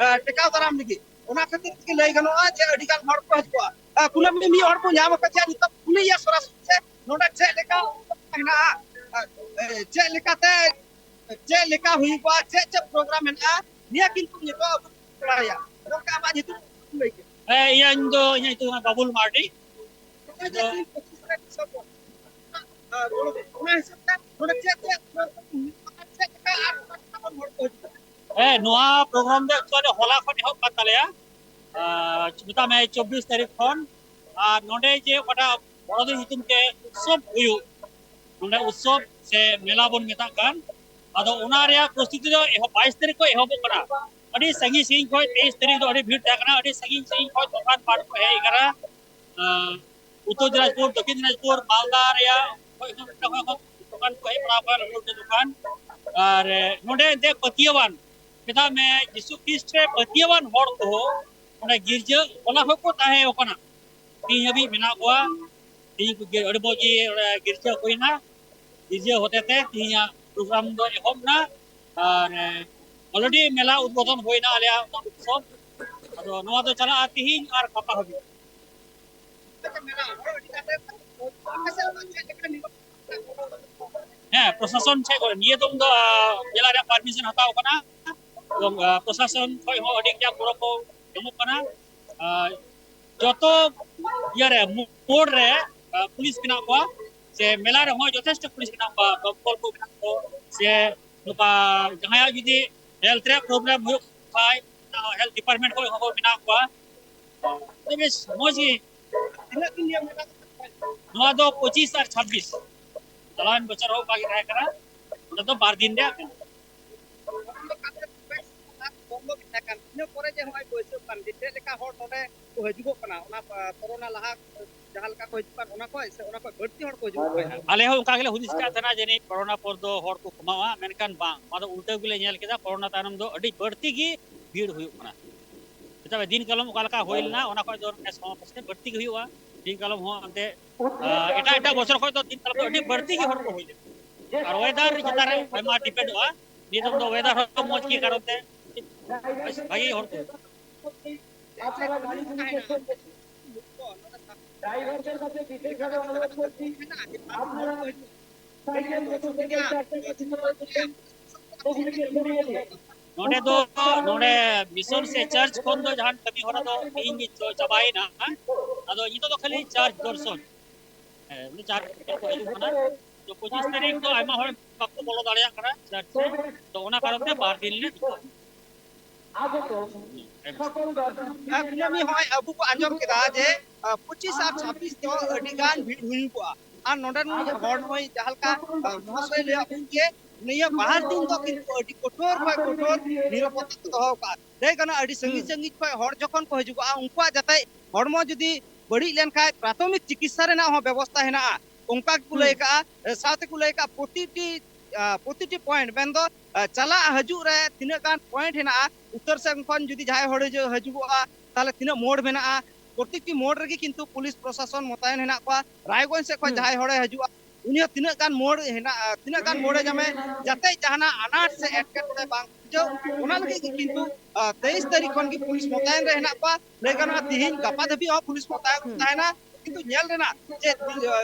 ᱴᱮᱠᱟᱣ ᱫᱟᱨᱟᱢ ᱞᱟᱹᱜᱤᱫ᱾ ᱚᱱᱟ ᱠᱷᱟᱹᱛᱤᱨ ᱛᱮᱜᱮ ᱞᱟᱹᱭ ᱜᱟᱱᱚᱜᱼᱟ ᱡᱮ ᱟᱹᱰᱤ ᱜᱟᱱ ᱦᱚᱲ ᱠᱚ ᱦᱤᱡᱩᱜᱼᱟ᱾ ᱠᱩᱱᱟᱹᱢᱤ ᱢᱤᱫ ᱦᱚᱲ ᱵᱚᱱ ᱧᱟᱢ ᱟᱠᱟᱫᱮᱭᱟ, ᱱᱤᱛᱚᱜ ᱠᱩᱞᱤᱭᱮᱭᱟ ᱥᱚᱨᱟᱥᱚᱨᱤ ᱡᱮ ᱱᱚᱰᱮ ᱪᱮᱫ ᱞᱮᱠᱟ ᱦᱮᱱᱟᱜᱼᱟ, ᱪᱮᱫ ᱞᱮᱠᱟᱛᱮ ᱪᱮᱫ ᱞᱮᱠᱟ ᱦᱩᱭᱩᱜᱼᱟ, ᱪᱮᱫ ᱪᱮᱫ ᱯᱨᱳᱜᱨᱟᱢ ᱢᱮᱱᱟᱜᱼᱟ, ᱱᱤᱭᱟᱹ ᱠᱤᱱᱛᱩ ᱱᱤᱛᱚᱜ ᱟᱵᱚ ᱵᱟᱲᱟᱭᱟ᱾ ᱜᱚᱢᱠᱮ, ᱟᱢᱟᱜ ᱧᱩᱛᱩᱢ ᱞᱟᱹᱭ ᱠᱮᱫ? ᱦᱮᱸ, ᱤᱧᱟᱹᱜ ᱧᱩᱛᱩᱢ, ᱤᱧᱟᱹᱜ ᱧᱩᱛᱩᱢ ᱫᱚ ᱵᱟᱵᱩᱞ ᱢᱟᱨᱰᱤ᱾ ᱱᱚᱜᱼᱚᱭ ᱡᱮ ᱛᱮᱦᱮᱧ ᱯᱚᱸᱪᱤᱥ ᱨᱮ ᱰᱤᱥᱮᱢᱵᱚᱨ, ᱟᱨ ᱚᱱᱟ ᱦᱤᱥᱟᱹᱵ ᱛᱮ ᱱᱚᱰᱮ ᱪᱮᱫ ᱪᱮᱫ ᱯᱨᱳᱜᱨᱟᱢ ᱦᱩᱭᱩᱜ ᱠᱟᱱᱟ, ᱪᱮᱫ ᱞᱮᱠᱟ ᱟᱨ ᱚᱠᱟ ᱴᱚᱴᱷᱟ ᱠᱷᱚᱱ ᱦᱚᱲ ᱠᱚ ᱦᱤᱡᱩᱜ ᱠᱟᱱᱟ? ᱦᱮᱸ, ᱱᱚᱣᱟ ᱯᱨᱳᱜᱨᱟᱢ ᱫᱚ actually ᱦᱚᱞᱟ ᱠᱷᱚᱱ ᱮᱦᱚᱵ ᱠᱟᱱ ᱛᱟᱞᱮᱭᱟ᱾ ᱟᱨ ᱢᱮᱛᱟᱜ ᱢᱮ ᱪᱚᱵᱵᱤᱥ ᱛᱟᱹᱨᱤᱠᱷ ᱠᱷᱚᱱ᱾ ᱟᱨ ᱱᱚᱰᱮ ᱡᱮ ᱚᱠᱟᱴᱟᱜ ᱵᱚᱲᱚ ᱫᱤᱱ ᱧᱩᱛᱩᱢ ᱛᱮ ᱩᱛᱥᱚᱵ ᱦᱩᱭᱩᱜ, ᱱᱚᱰᱮ ᱩᱛᱥᱚᱵ ᱥᱮ ᱢᱮᱞᱟ ᱵᱚᱱ ᱢᱮᱛᱟᱜ ᱠᱟᱱ, ᱟᱫᱚ ᱚᱱᱟ ᱨᱮᱭᱟᱜ ᱯᱨᱚᱥᱛᱩᱛᱤ ᱫᱚ ᱮᱦᱚᱵ, ᱵᱟᱭᱤᱥ ᱛᱟᱹᱨᱤᱠᱷ ᱠᱷᱚᱱ ᱮᱦᱚᱵᱚᱜ ᱠᱟᱱᱟ᱾ ᱟᱹᱰᱤ ᱥᱟᱺᱜᱤᱧ ᱥᱟᱺᱜᱤᱧ ᱠᱷᱚᱱ, ᱛᱮᱭᱤᱥ ᱛᱟᱹᱨᱤᱠᱷ ᱫᱚ ᱟᱹᱰᱤ ᱵᱷᱤᱲ ᱛᱟᱦᱮᱸ ᱠᱟᱱᱟ, ᱟᱹᱰᱤ ᱥᱟᱺᱜᱤᱧ ᱥᱟᱺᱜᱤᱧ ᱠᱷᱚᱱ ᱫᱚᱠᱟᱱ ᱯᱟᱴ ᱠᱚ ᱦᱮᱡ ᱟᱠᱟᱱᱟ᱾ ᱟᱸ, ᱩᱛᱛᱚᱨ ᱫᱤᱱᱟᱡᱽᱯᱩᱨ, ᱫᱚᱠᱠᱷᱤᱱ ᱫᱤᱱᱟᱡᱽᱯᱩᱨ, ᱢᱟᱞᱫᱟ ᱨᱮᱭᱟᱜ ᱠᱷᱚᱱ ᱦᱚᱸ ᱫᱚᱠᱟᱱ ᱠᱚ ᱦᱮᱡ ᱵᱟᱲᱟ ᱟᱠᱟᱱᱟ, ᱞᱟᱹᱴᱩ ᱞᱟᱹᱴᱩ ᱫᱚᱠᱟᱱ᱾ ᱟᱨ, ᱮ, ᱱᱚᱰᱮ ᱮᱱᱛᱮᱫ ᱯᱟᱹᱛᱭᱟᱹᱣᱟᱱ, ᱢᱮᱛᱟᱜ ᱢᱮ, ᱡᱤᱥᱩ ᱠᱷᱨᱤᱥᱴ ᱨᱮ ᱯᱟᱹᱛᱭᱟᱹᱣᱟᱱ ᱦᱚᱲ ᱠᱚ ᱚᱸᱰᱮ ᱜᱤᱨᱡᱟᱹ ᱦᱚᱞᱟ ᱠᱷᱚᱱ ᱠᱚ ᱛᱟᱦᱮᱸ ᱠᱟᱱᱟ, ᱛᱮᱦᱮᱧ ᱦᱟᱹᱵᱤᱡ ᱢᱮᱱᱟᱜ ᱠᱚᱣᱟ᱾ ᱛᱮᱦᱮᱧ ᱠᱚ ᱜᱤ-, ᱟᱹᱰᱤ ᱢᱚᱡᱽ ᱜᱮ ᱚᱸᱰᱮ ᱜᱤᱨᱡᱟᱹ ᱦᱩᱭᱱᱟ᱾ ᱜᱤᱨᱡᱟᱹ ᱦᱚᱛᱮ ᱛᱮ ᱛᱮᱦᱮᱧᱟᱜ ᱯᱨᱳᱜᱨᱟᱢ ᱫᱚ ᱮᱦᱚᱵ ᱮᱱᱟ᱾ ᱟᱨ, ᱮ, already ᱢᱮᱞᱟ ᱩᱫᱵᱳᱫᱷᱚᱱ ᱦᱩᱭᱱᱟ ᱟᱞᱮᱭᱟᱜ ᱚᱱᱟ ᱩᱛᱥᱚᱵ᱾ ᱟᱫᱚ ᱱᱚᱣᱟ ᱫᱚ ᱪᱟᱞᱟᱜᱼᱟ ᱛᱮᱦᱮᱧ ᱟᱨ ᱜᱟᱯᱟ ᱦᱟᱹᱵᱤᱡ᱾ ᱦᱮᱸ, ᱯᱨᱚᱥᱟᱥᱚᱱ ᱴᱷᱮᱱ ᱠᱷᱚᱱ ᱱᱤᱭᱟᱹ ᱫᱚᱢ ᱫᱚ, ᱟ, ᱢᱮᱞᱟ ᱨᱮᱭᱟᱜ permission ᱦᱟᱛᱟᱣ ᱠᱟᱱᱟ᱾ ᱮᱵᱚᱝ, ᱟ, ᱯᱨᱚᱥᱟᱥᱚᱱ ᱠᱷᱚᱱ ᱦᱚᱸ ᱟᱹᱰᱤ ᱠᱟᱡᱟᱠ ᱜᱚᱲᱚ ᱠᱚ ᱟᱸᱡᱚᱢᱚᱜ ᱠᱟᱱᱟ᱾ ᱟᱨ ᱡᱚᱛᱚ ᱤᱭᱟᱹ ᱨᱮ, ᱢᱳᱲ ᱨᱮ, ᱟᱨ ᱯᱩᱞᱤᱥ ᱢᱮᱱᱟᱜ ᱠᱚᱣᱟ, ᱥᱮ ᱢᱮᱞᱟ ᱨᱮᱦᱚᱸ ᱡᱚᱛᱷᱮᱥᱴᱚ ᱯᱩᱞᱤᱥ ᱢᱮᱱᱟᱜ ᱠᱚᱣᱟ, ᱫᱚᱢᱠᱚᱞ ᱠᱚ ᱢᱮᱱᱟᱜ ᱠᱚᱣᱟ, ᱥᱮ ᱱᱚᱝᱠᱟ ᱡᱟᱦᱟᱸᱭᱟᱜ ᱡᱩᱫᱤ ᱦᱮᱞᱛᱷ ᱨᱮᱭᱟᱜ ᱯᱨᱚᱵᱞᱮᱢ ᱦᱩᱭᱩᱜ ᱠᱷᱟᱡ, ᱦᱮᱞᱛᱷ ᱰᱤᱯᱟᱨᱴᱢᱮᱱᱴ ᱠᱷᱚᱱ ᱦᱚᱸ ᱢᱮᱱᱟᱜ ᱠᱚᱣᱟ᱾ ᱛᱚ ᱵᱮᱥ ᱢᱚᱡᱽ ᱜᱮ᱾ ᱛᱤᱱᱟᱹᱜ ᱫᱤᱱ ᱨᱮᱭᱟᱜ ᱢᱮᱞᱟ ᱠᱟᱱᱟ? ᱱᱚᱣᱟ ᱫᱚ ᱯᱚᱸᱪᱤᱥ ᱟᱨ ᱪᱷᱟᱵᱵᱤᱥ, ᱪᱟᱞᱟᱣᱮᱱ ᱵᱚᱪᱷᱚᱨ ᱦᱚᱸ ᱚᱱᱠᱟ ᱜᱮ ᱛᱟᱦᱮᱸ ᱠᱟᱱᱟ᱾ ᱚᱸᱰᱮ ᱫᱚ ᱵᱟᱨ ᱫᱤᱱ ᱨᱮᱭᱟᱜ ᱠᱟᱱᱟ᱾ ᱵᱚᱱᱫᱚ ᱜᱮ ᱛᱟᱦᱮᱸ ᱠᱟᱱ, ᱤᱱᱟᱹ ᱯᱚᱨᱮ ᱡᱮ ᱱᱚᱜᱼᱚᱭ ᱵᱟᱹᱭᱥᱟᱹᱣ ᱠᱟᱱ ᱫᱤᱱ, ᱪᱮᱫ ᱞᱮᱠᱟ ᱦᱚᱲ ᱱᱚᱰᱮ ᱠᱚ ᱦᱤᱡᱩᱜᱚᱜ ᱠᱟᱱᱟ, ᱚᱱᱟ, ᱟ, ᱠᱚᱨᱳᱱᱟ ᱞᱟᱦᱟ ᱡᱟᱦᱟᱸ ᱞᱮᱠᱟ ᱠᱚ ᱦᱤᱡᱩᱜ ᱠᱟᱱ, ᱚᱱᱟ ᱠᱷᱚᱡ ᱥᱮ ᱚᱱᱟ ᱠᱷᱚᱡ ᱵᱟᱹᱲᱛᱤ ᱦᱚᱲ ᱠᱚ ᱦᱤᱡᱩᱜᱚᱜ ᱠᱟᱱᱟ? ᱟᱞᱮ ᱦᱚᱸ ᱚᱱᱠᱟ ᱜᱮᱞᱮ ᱦᱩᱫᱤᱥ ᱠᱟᱜ ᱛᱟᱦᱮᱱᱟ, ᱡᱟᱹᱱᱤᱡ ᱠᱚᱨᱳᱱᱟ ᱯᱚᱨ ᱫᱚ ᱦᱚᱲ ᱠᱚ ᱠᱚᱢᱟᱣᱟ, ᱢᱮᱱᱠᱷᱟᱱ ᱵᱟᱝ, ᱚᱱᱟ ᱫᱚ ᱩᱞᱴᱟᱹ ᱜᱮᱞᱮ ᱧᱮᱞ ᱠᱮᱫᱟ᱾ ᱠᱚᱨᱳᱱᱟ ᱛᱟᱭᱱᱚᱢ ᱫᱚ ᱟᱹᱰᱤ ᱵᱟᱹᱲᱛᱤ ᱜᱮ ᱵᱷᱤᱲ ᱦᱩᱭᱩᱜ ᱠᱟᱱᱟ᱾ ᱪᱮᱫᱟᱜ ᱫᱤᱱ ᱠᱟᱞᱚᱢ ᱚᱠᱟ ᱞᱮᱠᱟ ᱦᱩᱭ ᱞᱮᱱᱟ, ᱚᱱᱟ ᱠᱷᱚᱡ ᱫᱚ ᱱᱮᱥ ᱦᱚᱸ ᱯᱟᱥᱮᱡ ᱵᱟᱹᱲᱛᱤ ᱜᱮ ᱦᱩᱭᱩᱜᱼᱟ᱾ ᱫᱤᱱ ᱠᱟᱞᱚᱢ ᱦᱚᱸ ᱮᱱᱛᱮ, ᱟ, ᱮᱴᱟᱜ ᱮᱴᱟᱜ ᱵᱚᱪᱷᱚᱨ ᱠᱷᱚᱡ ᱫᱚ ᱫᱤᱱ ᱠᱟᱞᱚᱢ ᱫᱚ ᱟᱹᱰᱤ ᱵᱟᱹᱲᱛᱤ ᱜᱮ ᱦᱚᱲ ᱠᱚ ᱦᱩᱭ ᱞᱮᱱᱟ᱾ ᱟᱨ ᱚᱭᱮᱫᱟᱨ ᱪᱮᱛᱟᱱ ᱨᱮ ᱟᱭᱢᱟ ᱰᱤᱯᱮᱱᱰᱚᱜᱼᱟ᱾ ᱱᱤᱛᱚᱝ ᱫᱚ ᱚᱭᱮᱫᱟᱨ ᱦᱚᱸ ᱢᱚᱡᱽ ᱜᱮ ᱠᱟᱨᱚᱱ ᱛᱮ ᱵᱷᱟᱜᱤ ᱦᱚᱲ ᱠᱚ ᱦᱩᱭᱩᱜᱼᱟ᱾ ᱱᱚᱰᱮ ᱫᱚ, ᱱᱚᱰᱮ ᱢᱤᱥᱚᱱ ᱥᱮ ᱪᱟᱨᱪ ᱠᱷᱚᱱ ᱫᱚ ᱡᱟᱦᱟᱱ ᱠᱟᱹᱢᱤ ᱦᱚᱨᱟ ᱫᱚ ᱛᱮᱦᱮᱧ ᱜᱮ ᱪᱚ-, ᱪᱟᱵᱟᱭᱮᱱᱟ᱾ ᱟᱫᱚ ᱱᱤᱛᱚᱜ ᱫᱚ ᱠᱷᱟᱹᱞᱤ ᱪᱟᱨᱪ ᱫᱚᱨᱥᱚᱱ᱾ ᱦᱮᱸ, ᱩᱱᱤ ᱪᱟᱨᱪ ᱠᱷᱚᱱ ᱠᱚ ᱦᱤᱡᱩᱜ ᱠᱟᱱᱟ᱾ ᱛᱚ, ᱯᱚᱸᱪᱤᱥ ᱛᱟᱹᱨᱤᱠᱷ ᱫᱚ ᱟᱭᱢᱟ ᱦᱚᱲ ᱵᱟᱠᱚ ᱵᱚᱞᱚ ᱫᱟᱲᱮᱭᱟᱜ ᱠᱟᱱᱟ ᱪᱟᱨᱪ ᱨᱮ᱾ ᱛᱚ, ᱚᱱᱟ ᱠᱟᱨᱚᱱ ᱛᱮ ᱵᱟᱨ ᱫᱤᱱ ᱞᱮ ᱫᱚᱦᱚ ᱠᱟᱜᱼᱟ᱾ ᱦᱮᱸ, ᱠᱩᱱᱟᱹᱢᱤ, ᱦᱚᱸᱜᱼᱚᱭ ᱟᱵᱚ ᱠᱚ ᱟᱸᱡᱚᱢ ᱠᱮᱫᱟ ᱡᱮ, ᱟ, ᱯᱚᱸᱪᱤᱥ ᱟᱨ ᱪᱷᱟᱵᱵᱤᱥ ᱫᱚ ᱟᱹᱰᱤ ᱜᱟᱱ ᱵᱷᱤᱲ ᱦᱩᱭᱩᱜᱚᱜᱼᱟ᱾ ᱟᱨ ᱱᱚᱰᱮ ᱱᱩᱭ ᱦᱚᱲ ᱱᱩᱭ ᱡᱟᱦᱟᱸ ᱞᱮᱠᱟ, ᱟ, ᱢᱚᱦᱟᱥᱚᱭ ᱞᱟᱹᱭᱟᱫ ᱵᱚᱱ ᱡᱮ ᱱᱤᱭᱟᱹ ᱵᱟᱨ ᱫᱤᱱ ᱫᱚ ᱠᱤᱱᱛᱩ ᱟᱹᱰᱤ ᱠᱚᱴᱷᱳᱨ ᱠᱷᱚᱱ ᱠᱚᱴᱷᱳᱨ ᱱᱤᱨᱟᱯᱚᱛᱛᱟ ᱠᱚ ᱫᱚᱦᱚ ᱠᱟᱜᱼᱟ᱾ ᱞᱟᱹᱭ ᱜᱟᱱᱚᱜᱼᱟ, ᱟᱹᱰᱤ ᱥᱟᱺᱜᱤᱧ ᱦᱩᱸ᱾ ᱥᱟᱺᱜᱤᱧ ᱠᱷᱚᱱ ᱦᱚᱲ ᱡᱚᱠᱷᱚᱱ ᱠᱚ ᱦᱤᱡᱩᱜᱚᱜᱼᱟ, ᱩᱱᱠᱩᱣᱟᱜ ᱡᱟᱛᱮ ᱦᱚᱲᱢᱚ ᱡᱩᱫᱤ ᱵᱟᱹᱲᱤᱡ ᱞᱮᱱᱠᱷᱟᱱ ᱯᱨᱟᱛᱷᱚᱢᱤᱠ ᱪᱤᱠᱤᱛᱥᱟ ᱨᱮᱱᱟᱜ ᱦᱚᱸ ᱵᱮᱵᱚᱥᱛᱷᱟ ᱦᱮᱱᱟᱜᱼᱟ, ᱚᱱᱠᱟ ᱜᱮᱠᱚ ᱞᱟᱹᱭ ᱦᱩᱸ᱾ ᱠᱟᱜᱼᱟ᱾ ᱮ, ᱥᱟᱶᱛᱮ ᱠᱚ ᱞᱟᱹᱭ ᱠᱟᱜᱼᱟ, ᱯᱨᱚᱛᱤᱴᱤ, ᱟ, ᱯᱨᱚᱛᱤᱴᱤ ᱯᱚᱭᱮᱱᱴ, ᱢᱮᱱᱫᱚ, ᱟ, ᱪᱟᱞᱟᱜ ᱦᱤᱡᱩᱜ ᱨᱮ ᱛᱤᱱᱟᱹᱜ ᱜᱟᱱ ᱯᱚᱭᱮᱱᱴ ᱦᱮᱱᱟᱜᱼᱟ, ᱩᱛᱛᱚᱨ ᱥᱮᱫ ᱠᱷᱚᱱ ᱡᱩᱫᱤ ᱡᱟᱦᱟᱸᱭ ᱦᱚᱲ ᱦᱤᱡᱩᱜ-, ᱦᱤᱡᱩᱜᱚᱜᱼᱟ, ᱛᱟᱦᱚᱞᱮ ᱛᱤᱱᱟᱹᱜ ᱢᱳᱲ ᱢᱮᱱᱟᱜᱼᱟ, ᱯᱨᱚᱛᱤᱴᱤ ᱢᱳᱲ ᱨᱮᱜᱮ ᱠᱤᱱᱛᱩ ᱯᱩᱞᱤᱥ ᱯᱨᱚᱥᱟᱥᱚᱱ ᱢᱚᱛᱟᱭᱮᱱ ᱦᱮᱱᱟᱜ ᱠᱚᱣᱟ᱾ ᱨᱟᱭᱜᱚᱸᱡᱽ ᱥᱮᱫ ᱠᱷᱚᱱ ᱦᱩᱸ᱾ ᱡᱟᱦᱟᱸᱭ ᱦᱚᱲᱮ ᱦᱤᱡᱩᱜᱼᱟ, ᱩᱱᱤ ᱦᱚᱸ ᱛᱤᱱᱟᱹᱜ ᱜᱟᱱ ᱢᱳᱲ ᱦᱮᱱᱟᱜᱼᱟ, ᱛᱤᱱᱟᱹᱜ ᱜᱟᱱ ᱢᱳᱲᱮ ᱧᱟᱢᱮ, ᱡᱟᱛᱮ ᱡᱟᱦᱟᱱᱟᱜ ᱟᱱᱟᱴ ᱥᱮ ᱮᱴᱠᱮᱴᱚᱬᱮ ᱵᱟᱝ ᱥᱤᱨᱡᱟᱹᱣ, ᱚᱱᱟ ᱞᱟᱹᱜᱤᱫ ᱜᱮ ᱠᱤᱱᱛᱩ, ᱟ, ᱛᱮᱭᱤᱥ ᱛᱟᱹᱨᱤᱠᱷ ᱠᱷᱚᱱ ᱜᱮ ᱯᱩᱞᱤᱥ ᱢᱚᱛᱟᱭᱮᱱ ᱨᱮ ᱦᱮᱱᱟᱜ ᱠᱚᱣᱟ᱾ ᱞᱟᱹᱭ ᱜᱟᱱᱚᱜᱼᱟ, ᱛᱤᱦᱤᱧ ᱜᱟᱯᱟ ᱫᱷᱟᱹᱵᱤᱡ ᱦᱚᱸ ᱯᱩᱞᱤᱥ ᱢᱚᱛᱟᱭᱮᱱ ᱠᱚ ᱦᱩᱸ᱾ ᱛᱟᱦᱮᱱᱟ᱾ ᱠᱤᱱᱛᱩ ᱧᱮᱞ ᱨᱮᱱᱟᱜ ᱡᱮ, ᱟ,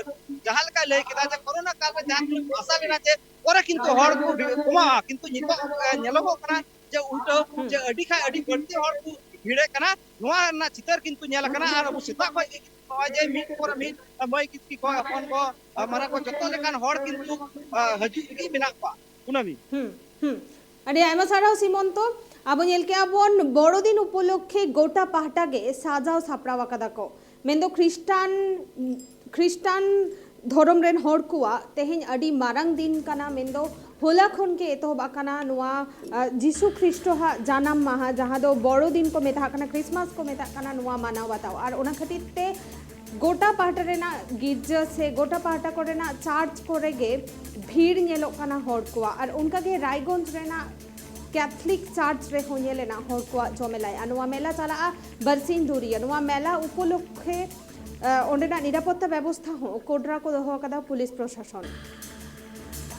ᱡᱟᱦᱟᱸ ᱞᱮᱠᱟᱭ ᱞᱟᱹᱭ ᱠᱮᱫᱟ ᱡᱮ ᱠᱳᱨᱳᱱᱟ ᱠᱟᱞ ᱨᱮ ᱡᱟᱦᱟᱸ ᱛᱤᱱᱟᱹᱜ ᱟᱥᱟ ᱞᱮᱱᱟ ᱡᱮ ᱯᱚᱨᱮ ᱠᱤᱱᱛᱩ ᱦᱚᱲ ᱠᱚ ᱵᱷᱤᱲ ᱠᱚᱢᱚᱜᱼᱟ, ᱠᱤᱱᱛᱩ ᱱᱤᱛᱚᱜ, ᱟ, ᱧᱮᱞᱚᱜᱚᱜ ᱠᱟᱱᱟ ᱡᱮ ᱩᱞᱴᱟᱹ, ᱦᱩᱸ᱾ ᱡᱮ ᱟᱹᱰᱤ ᱠᱷᱟᱱ ᱟᱹᱰᱤ ᱵᱟᱹᱲᱛᱤ ᱦᱚᱲ ᱠᱚ ᱵᱷᱤᱲᱮᱫ ᱠᱟᱱᱟ᱾ ᱱᱚᱣᱟ ᱨᱮᱱᱟᱜ ᱪᱤᱛᱟᱹᱨ ᱠᱤᱱᱛᱩ ᱧᱮᱞ ᱟᱠᱟᱱᱟ᱾ ᱟᱨ ᱟᱵᱚ ᱥᱮᱛᱟᱜ ᱠᱷᱚᱱ ᱜᱮ ᱱᱚᱜᱼᱚᱭ ᱡᱮ ᱢᱤᱫ ᱯᱚᱨᱮ ᱢᱤᱫ ᱢᱟᱹᱭ ᱠᱤᱥᱠᱤ ᱠᱚ, ᱦᱚᱯᱚᱱ ᱠᱚ, ᱢᱟᱨᱟᱝ ᱠᱚ, ᱡᱚᱛᱚ ᱞᱮᱠᱟᱱ ᱦᱚᱲ ᱠᱤᱱᱛᱩ ᱦᱤᱡᱩᱜ ᱨᱮᱜᱮ ᱢᱮᱱᱟᱜ ᱠᱚᱣᱟ᱾ ᱠᱩᱱᱟᱹᱢᱤ᱾ ᱦᱩᱸ, ᱦᱩᱸ᱾ ᱟᱹᱰᱤ ᱟᱭᱢᱟ ᱥᱟᱨᱦᱟᱣ ᱥᱤᱢᱚᱱᱛᱚ᱾ ᱟᱵᱚ ᱧᱮᱞ ᱠᱮᱜᱼᱟ ᱵᱚᱱ ᱵᱚᱲᱚ ᱫᱤᱱ ᱩᱯᱚᱞᱚᱠᱠᱷᱮ ᱜᱚᱴᱟ ᱯᱟᱦᱴᱟ ᱜᱮ ᱥᱟᱡᱟᱣ ᱥᱟᱯᱲᱟᱣ ᱟᱠᱟᱫᱟ ᱠᱚ, ᱢᱮᱱᱫᱚ ᱠᱷᱨᱤᱥᱴᱟᱱ ᱠᱷᱨᱤᱥᱴᱟᱱ ᱫᱷᱚᱨᱚᱢ ᱨᱮᱱ ᱦᱚᱲ ᱠᱚᱣᱟᱜ ᱛᱮᱦᱮᱧ ᱟᱹᱰᱤ ᱢᱟᱨᱟᱝ ᱫᱤᱱ ᱠᱟᱱᱟ, ᱢᱮᱱᱫᱚ ᱦᱚᱞᱟ ᱠᱷᱚᱱ ᱜᱮ ᱮᱛᱚᱦᱚᱵ ᱟᱠᱟᱱᱟ ᱱᱚᱣᱟ ᱡᱤᱥᱩ ᱠᱷᱨᱤᱥᱴᱚ ᱦᱟᱜ ᱡᱟᱱᱟᱢ ᱢᱟᱦᱟ, ᱡᱟᱦᱟᱸ ᱫᱚ ᱵᱚᱲᱚ ᱫᱤᱱ ᱠᱚ ᱢᱮᱛᱟᱜ ᱠᱟᱱᱟ, ᱠᱨᱤᱥᱢᱟᱥ ᱠᱚ ᱢᱮᱛᱟᱜ ᱠᱟᱱᱟ, ᱱᱚᱣᱟ ᱢᱟᱱᱟᱣ ᱵᱟᱛᱟᱣ᱾ ᱟᱨ ᱚᱱᱟ ᱠᱷᱟᱹᱛᱤᱨ ᱛᱮ ᱜᱚᱴᱟ ᱯᱟᱦᱴᱟ ᱨᱮᱱᱟᱜ ᱜᱤᱨᱡᱟᱹ ᱥᱮ ᱜᱚᱴᱟ ᱯᱟᱦᱴᱟ ᱠᱚᱨᱮᱱᱟᱜ ᱪᱟᱨᱪ ᱠᱚᱨᱮ ᱜᱮ ᱵᱷᱤᱲ ᱧᱮᱞᱚᱜ ᱠᱟᱱᱟ ᱦᱚᱲ ᱠᱚᱣᱟᱜ᱾ ᱟᱨ ᱚᱱᱠᱟᱜᱮ ᱨᱟᱭᱜᱚᱸᱡᱽ ᱨᱮᱱᱟᱜ ᱠᱮᱛᱷᱞᱤᱠ ᱪᱟᱨᱪ ᱨᱮᱦᱚᱸ ᱧᱮᱞ ᱮᱱᱟ ᱦᱚᱲ ᱠᱚᱣᱟᱜ ᱡᱚᱢᱮᱞᱟᱭ᱾ ᱟᱨ ᱱᱚᱣᱟ ᱢᱮᱞᱟ ᱪᱟᱞᱟᱜᱼᱟ ᱵᱟᱨᱥᱤᱧ ᱫᱷᱩᱨᱤᱭᱟᱹ᱾ ᱱᱚᱣᱟ ᱢᱮᱞᱟ ᱩᱯᱚᱞᱚᱠᱠᱷᱮ ᱚᱸᱰᱮᱱᱟᱜ ᱱᱤᱨᱟᱯᱚᱛᱛᱟ ᱵᱮᱵᱚᱥᱛᱷᱟ ᱦᱚᱸ ᱠᱚᱰᱨᱟ ᱠᱚ ᱫᱚᱦᱚ ᱟᱠᱟᱫᱟ ᱯᱩᱞᱤᱥ ᱯᱨᱚᱥᱟᱥᱚᱱ᱾